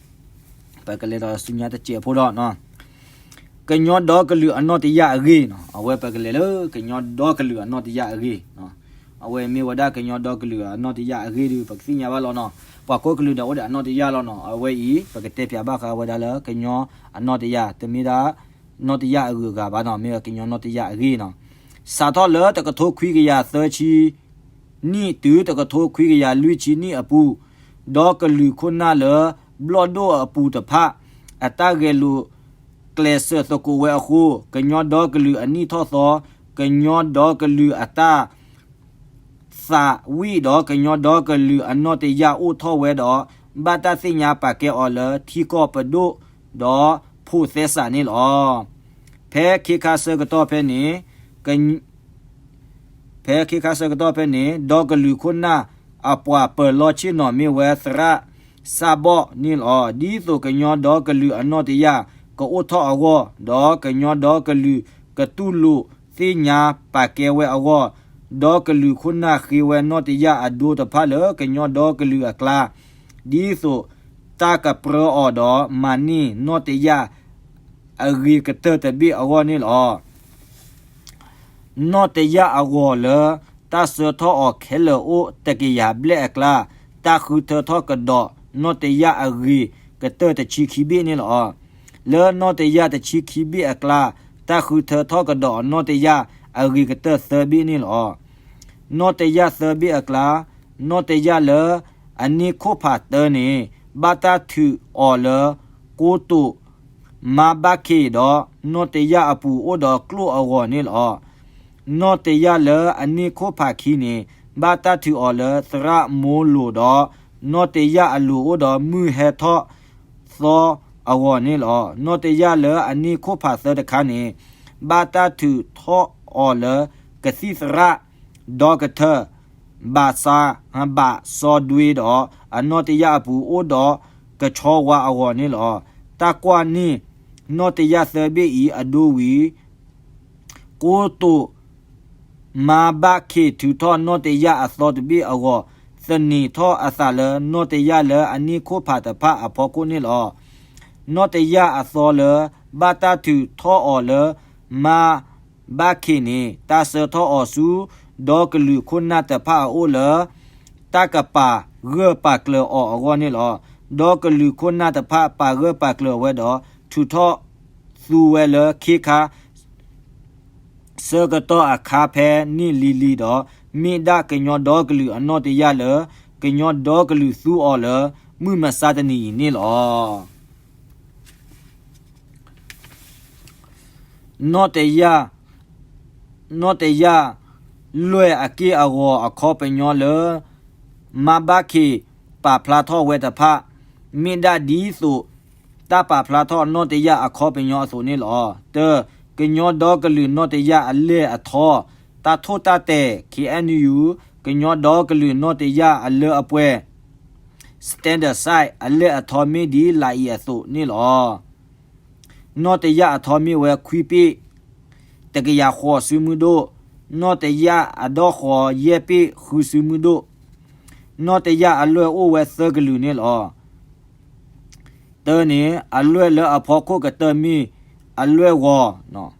ပကလဲၤဒီးဆူညါတစဲးဖိဒီး ကညီဒီကလုာ်အနီၢ်တယၢ်အဂ့ၢ်နီၤ, အဝဲပကလဲၤလၢကညီဒီကလုာ်အနီၢ်တယၢ်အဂ့ၢ်, အဝဲမ့ၢ်ဝဲဒၣ်ကညီဒီကလုာ်အနီၢ်တယၢ်အဂ့ၢ်ဒီး ပကသ့ၣ်ညါဘၣ်လီၤနီၤ, ပှၤကိးကလုာ်ဒီးအိၣ်ဒီးအနီၢ်တယၢ်လီၤနီၤ, အဝဲအံၤ ပကတဲဖျါဘၣ်ဃးဝဲဒၣ်လၢကညီအနီၢ်တယၢ်, တမ့ၢ်ဒၣ်နီၢ်တယၢ်အဂုၤအဂၤဘၣ်နီၤ, မ့ၢ်ဝဲကညီနီၢ်တယၢ်အဂ့ၢ်နီၤ, စးထီၣ်လၢတကထိခွံကယၤသၢဆံ နံၣ်တုၤတကထိခွံကယၤလွံၢ်ဆံနံၣ်အပူၤ, ဒီကလုာ်ခိၣ်နၢ်လၢဘျီၣ်ဒိၣ်အပူၤတဖၣ် အတၢ်ဂဲၤလိာ်ကျဲးစၢးသကိးဝဲအဃိ, ကညီဒီကလုာ်အနံၣ်ထီၣ်သီ, ကညီဒီကလုာ်အတၢ်သးဝံၣ်ဒီးကညီဒီကလုာ်အနီၢ်တယၢ်အိၣ်ထီၣ်ဝဲဒီး ဘၣ်တၢ်သ့ၣ်ညါပာ်ကဲအီၤလၢထံကီၢ်ပဒိၣ်ဒီးဖိးသဲစးန့ၣ်လီၤ. ဖဲခ့ခါဆၢကတီၢ်ဖဲန့ၣ် ဖဲခ့ခါဆၢကတီၢ်ဖဲန့ၣ် ဒီကလုာ်ခိၣ်နၢ်အပှၤပၢၤလီၢ်ဆ့ၣ်နီၤမ့ၢ်ဝဲသရၣ်စၢ်ဘီၣ်န့ၣ်လီၤ. ဒ်သိးကညီဒီကလုာ်အနီၢ်တယၢ်ကအိၣ်ထီၣ်အဂီၢ်, ဒီးကညီဒီကလုာ်ကတူၢ်လိာ်သ့ၣ်ညါပာ်ကဲဝဲအဂီၢ်, ဒီကလုာ်ခိၣ်နၢ်ဃ့ဝဲနီၢ်တယၢ်အဒိတဖၣ်လၢကညီဒီကလုာ်အကျါ, ဒ်သိးတၢ်ကပြၢအီၤဒီးမၤန့ၢ်နီၢ်တယၢ်အဂ့ၤကတၢၢ်တဘ့ၣ်အဂီၢ်န့ၣ်လီၤ. နီၢ်တယၢ်အဂီၤလၢ တၢ်ဆှၢထီၣ်အီၤခဲလၢာ်အိၣ်တကယၤဘျဲၣ်အကျါ, တၢ်ဃုထၢထီၣ်ကဒီးနီၢ်တယၢ်အဂ့ၤကတၢၢ်တဆံခံဘ့ၣ်န့ၣ်လီၤ. လၢနီၣ်တယၢ်တဆံခံဘ့ၣ်အကျါ, တၢ်ဃုထၢထီၣ်ကဒီးအနီၣ်တယၢ်အဂ့ၤကတၢၢ်သၢဘ့ၣ်န့ၣ်လီၤ. နီၣ်တယၢ်သၢဘ့ၣ်အကျါ, နီၣ်တယၢ်လၢအန့ၢ်ခိၣ်ဖးတၢန့ၣ် ဘၣ်တၢ်ထုးအီၤလၢ ကိတိာ် မါဘၣ်ခ့ၣ်ဒီး နီၣ်တယၢ်အပူၤအိၣ်ဒီးကျိၣ်အဂီၢ်န့ၣ်လီၤ. နီၣ်တယၢ်လၢအန့ၢ်ခိၣ်ဖးခံန့ၣ် ဘၣ်တၢ်ထုးအီၤလၢသရၣ်မိလိာ်ဒီး နီၣ်တယၢ်အလိၤအိၣ်ဒီးမုၢ်ဟဲထီၣ်သီအဂီၢ်န့ၣ်လီၤ. နီၣ်တယၢ်လၢအန့ၢ်ခိၣ်ဖးသၢတခါန့ၣ် ဘၣ်တၢ်ထုးထီၣ်အီၤလၢကသံၣ်သရၣ် ဒီကထၢၣ် ဘၣ်ဆါ ဘၣ်စီဒွ့ဒီး အနီၣ်တယၢ်အပူၤအိၣ်ဒီးကဆီဝါအဂီၢ်န့ၣ်လီၤ. တၢ်ကွၢ်န့ၢ် နီၣ်တယၢ်သၢဘ့ၣ်အံၤအဒိဝံၤ ကိတိာ် မါဘၣ်ခ့ၣ်ထုးထီၣ်နီၣ်တယၢ်အသီတဘ့ၣ်အဂီၢ် သန့ၤထီၣ်အသးလၢနီၣ်တယၢ်လၢအန့ၢ်ခိၣ်ဖးတဖၣ်အဖီခိၣ်န့ၣ်လီၤ. နီၣ်တယၢ်အသီလၢ ဘၣ်တၢ်ထုးထီၣ်အီၤလၢ မါဘၣ်ခ့ၣ်န့ၣ် တၢ်ဆှၢထီၣ်အီၤဆူ ဒီကလုာ်ခိၣ်နၢ်တဖၣ်အအိၣ်လၢ တၢ်ကပာ်ဂၢၢ်ပာ်ကျၢၤအီၤအဂီၢ်န့ၣ်လီၤ. ဒီကလုာ်ခိၣ်နၢ်တဖၣ်ပာ်ဂၢၢ်ပာ်ကျၢၤဝဲဒီး ထုးထီၣ်သူဝဲလၢခ့ခါ ဆၢကတီၢ်အခါဖဲန့ၣ်လံၤလံၤဒီး မ့ၢ်ဒၣ်ကညီဒီကလုာ်အနီၣ်တယၢ်လၢ ကညီဒီကလုာ်သူအီၤလၢ မုၢ်မဆါတနံၤအံၤန့ၣ်လီၤ. နီၣ်တယၢ် နီၣ်တယၢ်လွဲၢ်အက့ၢ်အဂီၤအခီပညီလၢ မါဘၣ်ခ့ၣ်ပာ်ဖျါထီၣ်ဝဲတဖၣ် မ့ၢ်ဒၣ်ဒ်သိး တၢ်ပာ်ဖျါထီၣ်နီၣ်တယၢ်အခီပညီအသိးန့ၣ်လီၤ. တၢ, ကညီဒီကလုာ်နီၣ်တယၢ်အလဲၢ်အထီ, တၢ်ထိၣ်တၢ်တဲာ် ခ့ၣ်အဲၣ်ယူၣ် ကညီဒီကလုာ်နီၣ်တယၢ်အလၢအပှဲၤ standard size အလဲၢ်အထီမ့ၢ်ဒ်လာ်အံၤအသိးန့ၣ်လီၤ. နီၣ်တယၢ်အထီမ့ၢ်ဝဲခွံပ့ၣ် တကယၤဃိးစုမုၢ်ဒိၣ်, နီၣ်တယၢ်အဒီၣ်ဃီယဲၢ်ပ့ၣ်ဃုစုမုၢ်ဒိၣ်, နီၣ်တယၢ်အလွဲၢ်အိၣ်ဝဲသၢကလုာ်န့ၣ်လီၤ. တၢန့ၣ် အလွဲၢ်လၢအဖီခိၣ်ကတၢၢ်မ့ၢ်အလွဲၢ်ဂီၤ,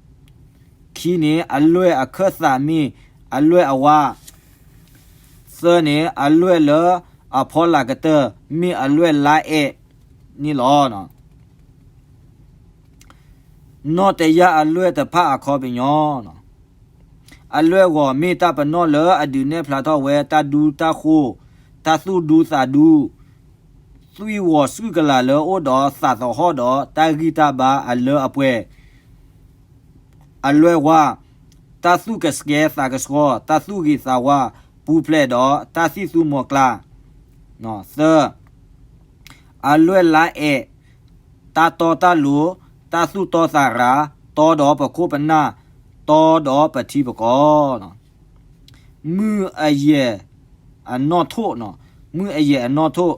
ခံန့ၣ် အလွဲၢ်အခၢၣ်သးမ့ၢ်အလွဲၢ်အဝါ, သၢန့ၣ် အလွဲၢ်လၢအဖီလာ်ကတၢၢ်မ့ၢ်အလွဲၢ်လါအဲးန့ၣ်လီၤ. နီၣ်တယၢ်အလွဲၢ်တဖၣ်အခီပညီ, အလွဲၢ်ဂီၤမ့ၢ်တၢ်ပနီၣ်လၢအဒုးနဲၣ်ဖျါထီၣ်ဝဲတၢ်ဒူတၢ်ဃိၣ်, တၢ်သူၣ်ဒူသးဒူ, သွံၣ်ဂီၤဆူၣ်ကလာ်လၢအိၣ်ဒီးသးသဟီၣ်ဒီးတၢ်ဂံၢ်တၢ်ဘါအလၢအပှဲၤ, အလွဲၢ်ဝါ, တၢ်သူၣ်ကဆှဲသးကဆှီ, တၢ်သူၣ်ဂ့ၤသးဝါ, ပူၤဖျဲးဒီးတၢ်သံၣ်သူမီၤကျၢ်, သၢ, အလွဲၢ်လါအဲး, တၢ်တီတၢ်လိၤ, တၢ်သူၣ်တီသးရၤ, တီဒီးပခိၣ်ပနၢ်, တီဒီးပထံပကီၢ်, မုၢ်အယဲၢ်အနီၣ်ထိၣ်, မုၢ်အယဲၢ်အနီၣ်ထိၣ်,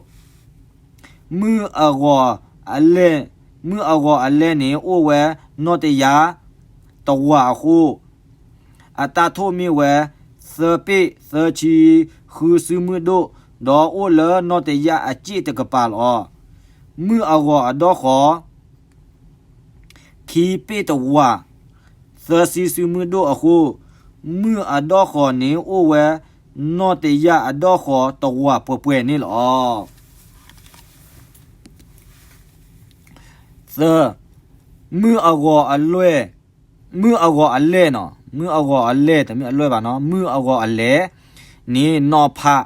မုၢ်အဂီၤအလဲၢ်, မုၢ်အဂီၤအလဲၢ်န့ၣ်အိၣ်ဝဲနီၣ်တယၢ်တဝာ်အဃိ, အတၢ်ထိၣ်မ့ၢ်ဝဲ သၢပ့ၣ်သၢဆံဃုစုမုၢ်ဒိၣ်, ဒီးအိၣ်လၢနီၣ်တယၢ်အစ့ၣ်တကပၤလီၤ. မုၢ်အဂီၤအဒီၣ်ဃီ ခံပ့ၣ်တဝာ် သၢဆံစုမုၢ်ဒိၣ်အဃိ, မုၢ်အဒီၣ်ဃီန့ၣ်အိၣ်ဝဲနီၣ်တယၢ်အဒီၣ်ဃီတဝာ်ပှဲၤပှဲၤန့ၣ်လီၤ. သၢ, မုၢ်အဂီၤအလဲၢ်, မုၢ်အဂီၤအလဲၢ်နီၤ, မုၢ်အဂီၤအလဲၢ် တမ့ၢ်အလွဲၢ်ဘၣ်နီၤ, မုၢ်အဂီၤအလဲၢ်န့ၣ် နီၤဖး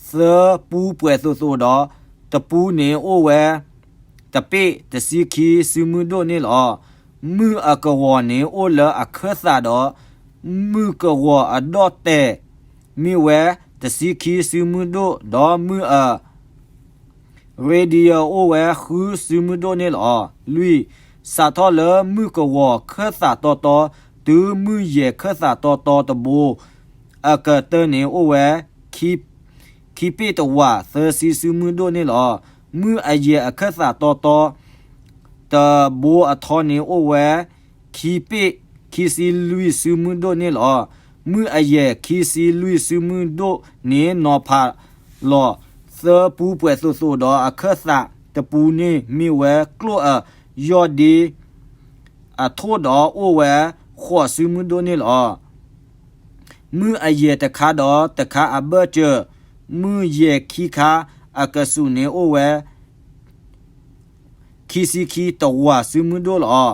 သၢပူၤပှဲၤသိးသိးဒီး တပူၤန့ၣ်အိၣ်ဝဲ တပ့ၣ်တဆံခံစုမုၢ်ဒိၣ်န့ၣ်လီၤ. မုၢ်အကဝီၤန့ၣ်အိၣ်လၢအခၢၣ်သးဒီး မုၢ်ကဝီၤအဒီၣ်တဲာ်မ့ၢ်ဝဲ တဆံခံစုမုၢ်ဒိၣ်, ဒီးမုၢ်အ radius အိၣ်ဝဲဃုစုမုၢ်ဒိၣ်န့ၣ်လီၤ. လွံၢ်, စးထီၣ်လၢမုၢ်ကဝီၤခၢၣ်သးတီတီ တုၤမုၢ်ယဲၢ်ခၢၣ်သးတီတီတဘိ အကတၢၢ်န့ၣ်အိၣ်ဝဲ ခံပ့ၣ်တဝာ်သၢဆံစုမုၢ်ဒိၣ်န့ၣ်လီၤ. မုၢ်အယဲၢ်အခၢၣ်သးတီတီ တဘိအထီန့ၣ်အိၣ်ဝဲ ခံပ့ၣ်ခံဆံလွံၢ်စုမုၢ်ဒိၣ်န့ၣ်လီၤ. မုၢ်အယဲၢ်ခံဆံလွံၢ်စုမုၢ်ဒိၣ်န့ၣ် နီၤဖးလီၤ သၢပူၤပှဲၤသိးသိးဒီး အခၢၣ်သးတပူၤန့ၣ်မ့ၢ်ဝဲကျိၣ်အယီၢ်ဒ့ အထိၣ်ဒီးအိၣ်ဝဲဃိးစုမုၢ်ဒိၣ်န့ၣ်လီၤ. မုၢ်အယဲၢ်တခါဒီးတခါအဘၢၣ်စၢၤ မုၢ်ယဲၢ်ခံခါအကဆူးန့ၣ်အိၣ်ဝဲ ခံ ခံဆံခံတဝာ်စုမုၢ်ဒိၣ်လီၤ.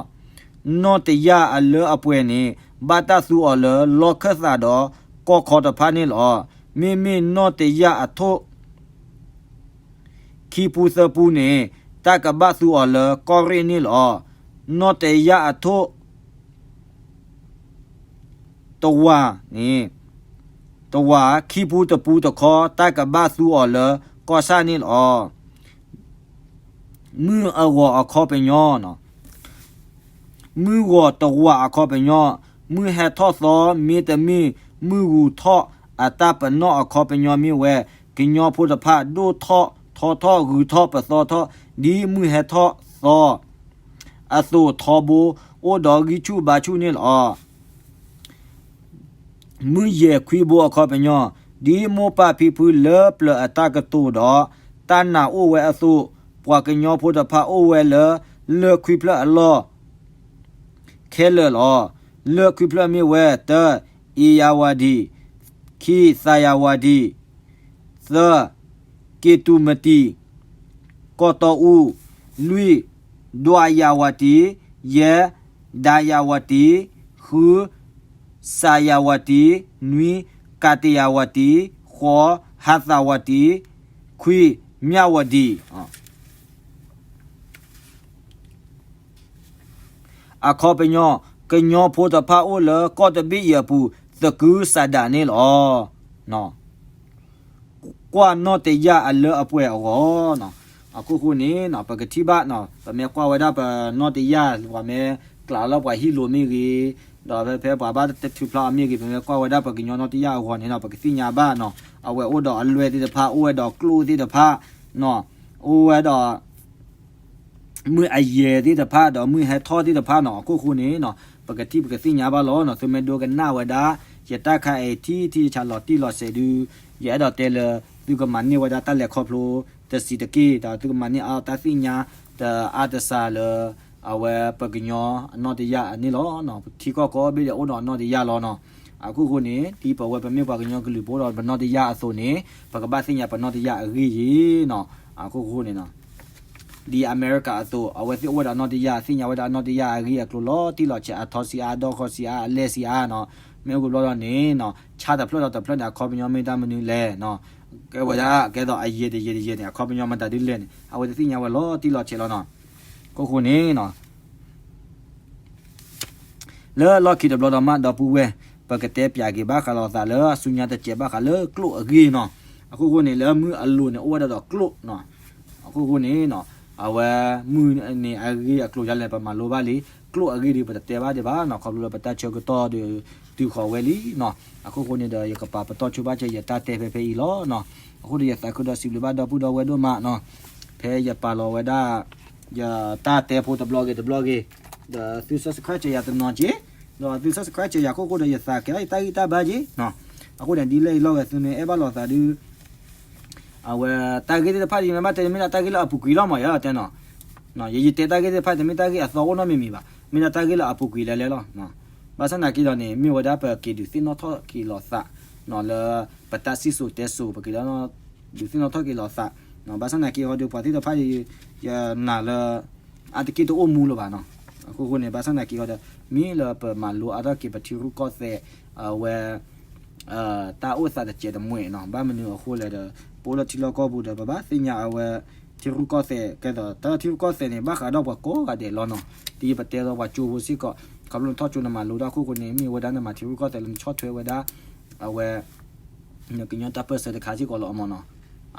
နီၣ်တယၢ်အလၢအပှဲၤန့ၣ် ဘၣ်တၢ်သူအီၤလၢလီၢ်ခၢၣ်သးဒီးကီၢ်ခီတဖၣ်န့ၣ်လီၤ. မ့မ့ၢ်နီၣ်တယၢ်အထိၣ် ခံပူသၢပူန့ၣ် တၢ်ကဘၣ်သူအီၤလၢကီၢ်ရ့ၣ်န့ၣ်လီၤ. နီၣ်တယၢ်အထိၣ် တဝာ်န့ၣ်, တဝာ်ခံပူတပူတခီ တၢ်ကဘၣ်သူအီၤလၢကီၢ်ဆၣ်န့ၣ်လီၤ. မုၢ်အဂီၤအခီပညီ, မုၢ်ဂီၤတဝာ်အခီပညီ, မုၢ်ဟဲထီၣ်သီ မ့တမ့ၢ်မုၢ်ဂူၤထီၣ်အတၢ်ပနီၣ်အခီပညီမ့ၢ်ဝဲ ကညီဖိတဖၣ်ဒိၣ်ထီၣ်ထီထီၣ်ဂုၤထီၣ်ပသီထီၣ် ဒ်မုၢ်ဟဲထီၣ်သီအသိးထီဘိ အိၣ်ဒီးဂံၢ်ဆူၣ်ဘါဆူၣ်န့ၣ်လီၤ. မုၢ်ယဲၢ်ခွံဘိအခီပညီ, ဒ်မိၢ်ပၢ်ဖံဖုလၢပျၢၤအတၢ်ကတိၤဒီး တၢ်နာ်အိၣ်ဝဲအသိး, ပှၤကညီဖိတဖၣ်အိၣ်ဝဲလၢ လၢၢ်ခွံဖျၢၣ်အလီၢ်ခဲလၢာ်လီၤ. လၢၢ်ခွံဖျၢၣ်မ့ၢ်ဝဲ တၢ, အ့ၣ်ယၣ်ဝၤဒံၣ်, ခံ, သၣ်ယၣ်ဝၤဒံၣ်, သၢ, က့တူၣ်မတံၣ်, ကီၢ်တီအူ, လွံၢ်, ဒွးယၣ်ဝၤတံၣ်, ယဲၢ်, ဒါယၣ်ဝၤတံၣ်, ဃု, စၣ်ယၣ်ဝၤတံၣ်, နွံ, ကၣ်တယၣ်ဝၤတံၣ်, ဃိး, ဟးသၣ်ဝၤတံၣ်, ခွံ, မၠၣ်ဝၤဒံၣ် အခီပညီ, ကညီဖိတဖၣ်အိၣ်လၢကီၢ်တဘ့ၣ်အံၤအပူၤ သကုၤဆးဒးန့ၣ်လီၤ. ကွၢ်နီၣ်တယၢ်အလၢအပှဲၤအဂီၢ်, အခိၣ်ဃိန့ၣ် ပကထံၣ်ဘၣ် ပမ့ၢ်ကွၢ်ဝဲဒၣ်ပနီၣ်တယၢ် ပှၤမ့ၢ်ကျးလီၤပှၤဟံၣ်လိၤမ့ၢ်ဂ့ၤ, ဒီးဖဲဖဲပှၤဘၣ်တထုးဖျါအီၤမ့ၢ်ဂ့ၤ ပမ့ၢ်ကွၢ်ဝဲဒၣ်ပကညီနီၣ်တယၢ်အဂီၢ်န့ၣ် ပကသ့ၣ်ညါဘၣ်နီၤ အဝဲအိၣ်ဒီးအလွဲၢ်သ့ၣ်တဖၣ် အိၣ်ဝဲဒီးကျိၣ်သ့ၣ်တဖၣ်, အိၣ်ဝဲဒီး မုၢ်အယဲၢ်သ့ၣ်တဖၣ် ဒီးမုၢ်ဟဲထီၣ်သ့ၣ်တဖၣ်နီၤ အခိၣ်ဃိန့ၣ် ပကထံၣ်ပကသ့ၣ်ညါဘၣ်လီၤနီၤ. သုမ့ၢ်ဒိကနၣ်ဝဲဒၣ် ယတၢ်ခါအံၤထံထံဆးလီၤတံၢ်လီၤဆဲးဒုး ယအဲၣ်ဒိးတဲလၢ သုကမၤန့ၢ်ဝဲဒၣ်တၢ်လဲၤခီဖျိတစဲးတက့ၢ် ဒီးသုကမၤန့ၢ်အါတၢ်သ့ၣ်ညါ တအါတစှၤလၢ အဝဲပကညီအနီၣ်တယၢ်န့ၣ်လီၤ. ထံကီၢ်ကိးဘ့ၣ်ဒီးအိၣ်ဒီးအနီၣ်တယၢ်လီၤနီၤ. အခိၣ်ဃိန့ၣ် ဒ်ပဝဲပမ့ၢ်ပှၤကညီကလုာ်ပအိၣ်ဒီးပနီၣ်တယၢ်အသိးန့ၣ် ပကဘၣ်သ့ၣ်ညါပနီၣ်တယၢ်အဂ့ၢ်ယံၤနီၤ. အခိၣ်ဃိန့ၣ် ဒ်အမဲရကၤအသိး အဝဲသ့ၣ်အိၣ်ဝဲဒၣ်အနီၣ်တယၢ် သ့ၣ်ညါဝဲဒၣ်အနီၣ်တယၢ်အဂ့ၢ်အကျိၤလီၤတံၢ်လီၤဆဲး အထီဆံးအါ အဒီဃီဆံးအါ အလဲၢ်ဆံးအါနီၤ. မ့ၢ်အိၣ်ကဘျီဒီးန့ၣ်နီၤ ဆါတဖျၢၣ်ဒီးတဖျၢၣ်န့ၣ် အခီပညီမ့ၢ်တၢ်မနုၤလဲၣ်နီၤ. ကဲဝဲဒၣ်ကဲသိးအယဲၢ်တယဲၢ်တယဲၢ်န့ၣ် အခီပညီမ့ၢ်တၢ်ဒ်လဲၣ်န့ၣ် အဝဲသ့ၣ်သ့ၣ်ညါဝဲလီၤတံၢ်လီၤဆဲးလီၤနီၤ. အခိၣ်ဃိန့ၣ်နီၤ လၢလီၢ်ခံတဘျီဒီးမးဒီပုၢ်ဝဲၢ် ပကတဲပၠးက့ၤဘၣ်ဃးလိာ်သးလၢအဆူညါတစဲးဘၣ်ဃးလၢကျိၣ်အဂ့ၢ်နီၤ. အခိၣ်ဃိန့ၣ် လၢမုၢ်အလိၤန့ၣ် အိၣ်ဝဲဒၣ်ဒီးကျိၣ်နီၤ. အခိၣ်ဃိန့ၣ်နီၤ အဝဲမုၢ်န့ၣ်အဂ့ၢ်အကျိၤယါလဲၣ် ပမၤလိဘၣ်လံ. ကျိၣ်အဂ့ၢ်ဒီး ပတတဲဘၣ်ဒံးဘၣ်နီၤ ခီဖျိလၢပတၢ်ဆၢကတီၢ်ဒီးတုၤဃီၤဝဲလံနီၤ. အခိၣ်ဃိန့ၣ်ဒီး ယကပာ်ပတီၢ်ဆိဘၣ်စၢၤယတၢ်တဲဖဲဖဲအံၤလီၤနီၤ. အဃိဒီးယသးခုဒီးစံးဘျုးဘၣ်ဒီပုၢ်ဒီဝဲၢ်ဒိၣ်မးနီၤ ဖဲယပာ်လီၤဝဲဒၣ် ယတၢ်တဲဖိတဘျီဂ့ၤတဘျီဂ့ၤ ဒီးသု subscribe စၢၤယၤတနီၤက့ၤ ဒီးသု subscribe စၢၤယၤအခိၣ်ဃိဒီး ယသးကဲထီၣ်ယတၢ်ဂံၢ်တၢ်ဘါက့ၤနီၤ. အဃိန့ၣ် ဒ်လဲၣ်အံၤလီၤဂာ် သုမ့ၢ်အဲၣ်ဘၣ်လိာ်သးဒုး အဝဲတၢ်ဂ့ၢ်သ့ၣ်တဖၣ်ဒီး ယမ့ၢ်ဘၣ်တဲ မ့ၢ်ဒၣ်တၢ်ဂ့ၢ်လၢအပူၤကွံာ်လီၤမး ယတဲနီၤ. ယယတဲတၢ်ဂ့ၢ်သ့ၣ်တဖၣ် တမ့ၢ်တၢ်ဂ့ၢ်အသီအိၣ်နီတမံၤမံၤဘၣ် မ့ၢ်ဒၣ်တၢ်ဂ့ၢ်လၢအပူၤကွံာ်လဲၤလဲၤလီၤ. ဘၣ်ဆၣ်သနာ်က့ဒီးန့ၣ် မ့ၢ်ဝဲဒၣ်ပက့ၤဒုးသ့ၣ်နီၣ်ထီၣ်က့ၤလိာ်သး လၢပတၢ်စံၣ်စိၤတဲစိၤ ပက့ၤဒုးသ့ၣ်နီၣ်ထီၣ်က့ၤလိာ်သး ဘၣ်ဆၣ်သနာ်က့ဟီဒီး ပှၤသ့ၣ်တဖၣ် ယနာ်လၢ အါတက့ၢ်တအိၣ်မူလၢၤဘၣ်နီၤ. အခိၣ်ဃိန့ၣ် ဘၣ်ဆၣ်သနာ်က့ဟီဒီး မ့ၢ်လၢပမၤလိအါထီၣ်က့ၤပထံရူၢ်ကီၢ်သဲး အဝဲ တၢ်အိၣ်သးတစဲးတမှဲးနီၤ. ဘၣ်မနုၤအဃိလဲၣ်ဒီး ပအိၣ်လၢထံလီၢ်ကီၢ်ပူၤဒီး ပဘၣ်သ့ၣ်ညါအဝဲ ထံရူၢ်ကီၢ်သဲး ကဲသိးတၢ်ထံရူၢ်ကီၢ်သဲးန့ၣ် ဘၣ်ဃးဒီးပှၤကိးဂၤဒဲးလီၤနီၤ. ဒ်ပတဲဒီးပှၤကၠိဖိစ့ၢ်ကီး ခီဖျိနထီၣ်ကၠိနမၤလိတၢ်အခိၣ်ဃိန့ၣ် မ့ၢ်ဝဲဒၣ်နမၤထံရူၢ်ကီၢ်သဲးလၢနဆီၣ်ထွဲဝဲဒၣ် အဝဲ နကညီတၢ်ပၢၢ်ဆၢတခါစ့ၢ်ကီးလီၤအမးနီၤ.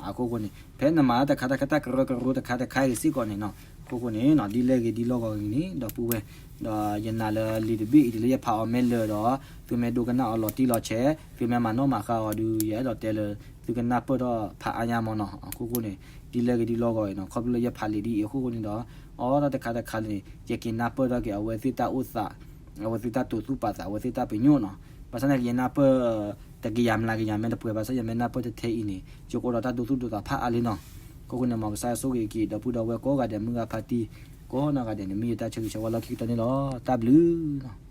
အခိၣ်ဃိန့ၣ် ဖဲနမၤတၢ်တခါတခါ တၢ်ကရၢကရိတခါတခါအံၤစ့ၢ်ကီးန့ၣ်နီၤ. အခိၣ်ဃိန့ၣ် ဒ်လဲၣ်ဂ့ၤဒ်လီၢ်ဂီၤဂ့ၤန့ၣ် ဒီပုၢ်ဝဲၢ် ဒီးယနာ်လၢလံာ်တဘ့ၣ်အံၤဒ်လၢယဖးအီၤမ့ၢ်လၢာ်ဒီး သုမ့ၢ်ဒိကနၣ်အီၤလီၤတံၢ်လီၤဆဲး သုမ့ၢ်မၤနီၣ်မၤဃါအီၤဒုး ယအဲၣ်ဒိးတဲလၢ သုကနၢ်ပၢၢ်ထီၣ်ဖးအါညါမးနီၤ. အခိၣ်ဃိန့ၣ် ဒ်လဲၣ်ဂ့ၤဒ်လီၢ်ဂီၤအံၤနီၤ ခီဖျိလၢယဖးလံာ်ဒ်အံၤအခိၣ်ဃိန့ၣ်ဒီး အီတၢ်တခါတခါန့ၣ် ယက့ၤနၢ်ပၢၢ်ထီၣ်က့ၤ အဝဲသ့ၣ်တၢ်အိၣ်သး အဝဲသ့ၣ်တၢ်တိာ်သူၣ်ပာ်သး အဝဲသ့ၣ်တၢ်ပညိၣ်နီၤ. ဘၣ်ဆၣ်သနာ်က့ ယနၢ်ပၢၢ်တကယၤမျးကယၤမ့ၢ်တပှဲၤ ဘၣ်ဆၣ်ယမ့ၢ်နၢ်ပၢၢ်တထဲအံၤန့ၣ် ယကအိၣ်ဒီးတၢ်ဒိသူၣ်ဒိသးဖးအါလံနီၤ. အခိၣ်ဃိန့ၣ် မ်ကစၢ်ဆိၣ်ဂ့ၤက့ၤ ဒီပုၢ်ဒီဝဲၢ်ကိးဂၤဒဲး မုၢ်ဂၤဖါတံၢ် ကိးနီၢ်ဂၤဒဲးန့ၣ် မ့ၢ်ယတၢ်ဆၢဂ့ၤဆၢဝါလီၢ်ခံကတၢၢ်န့ၣ်လီၤ. တၢ်ဘျုးနီၤ.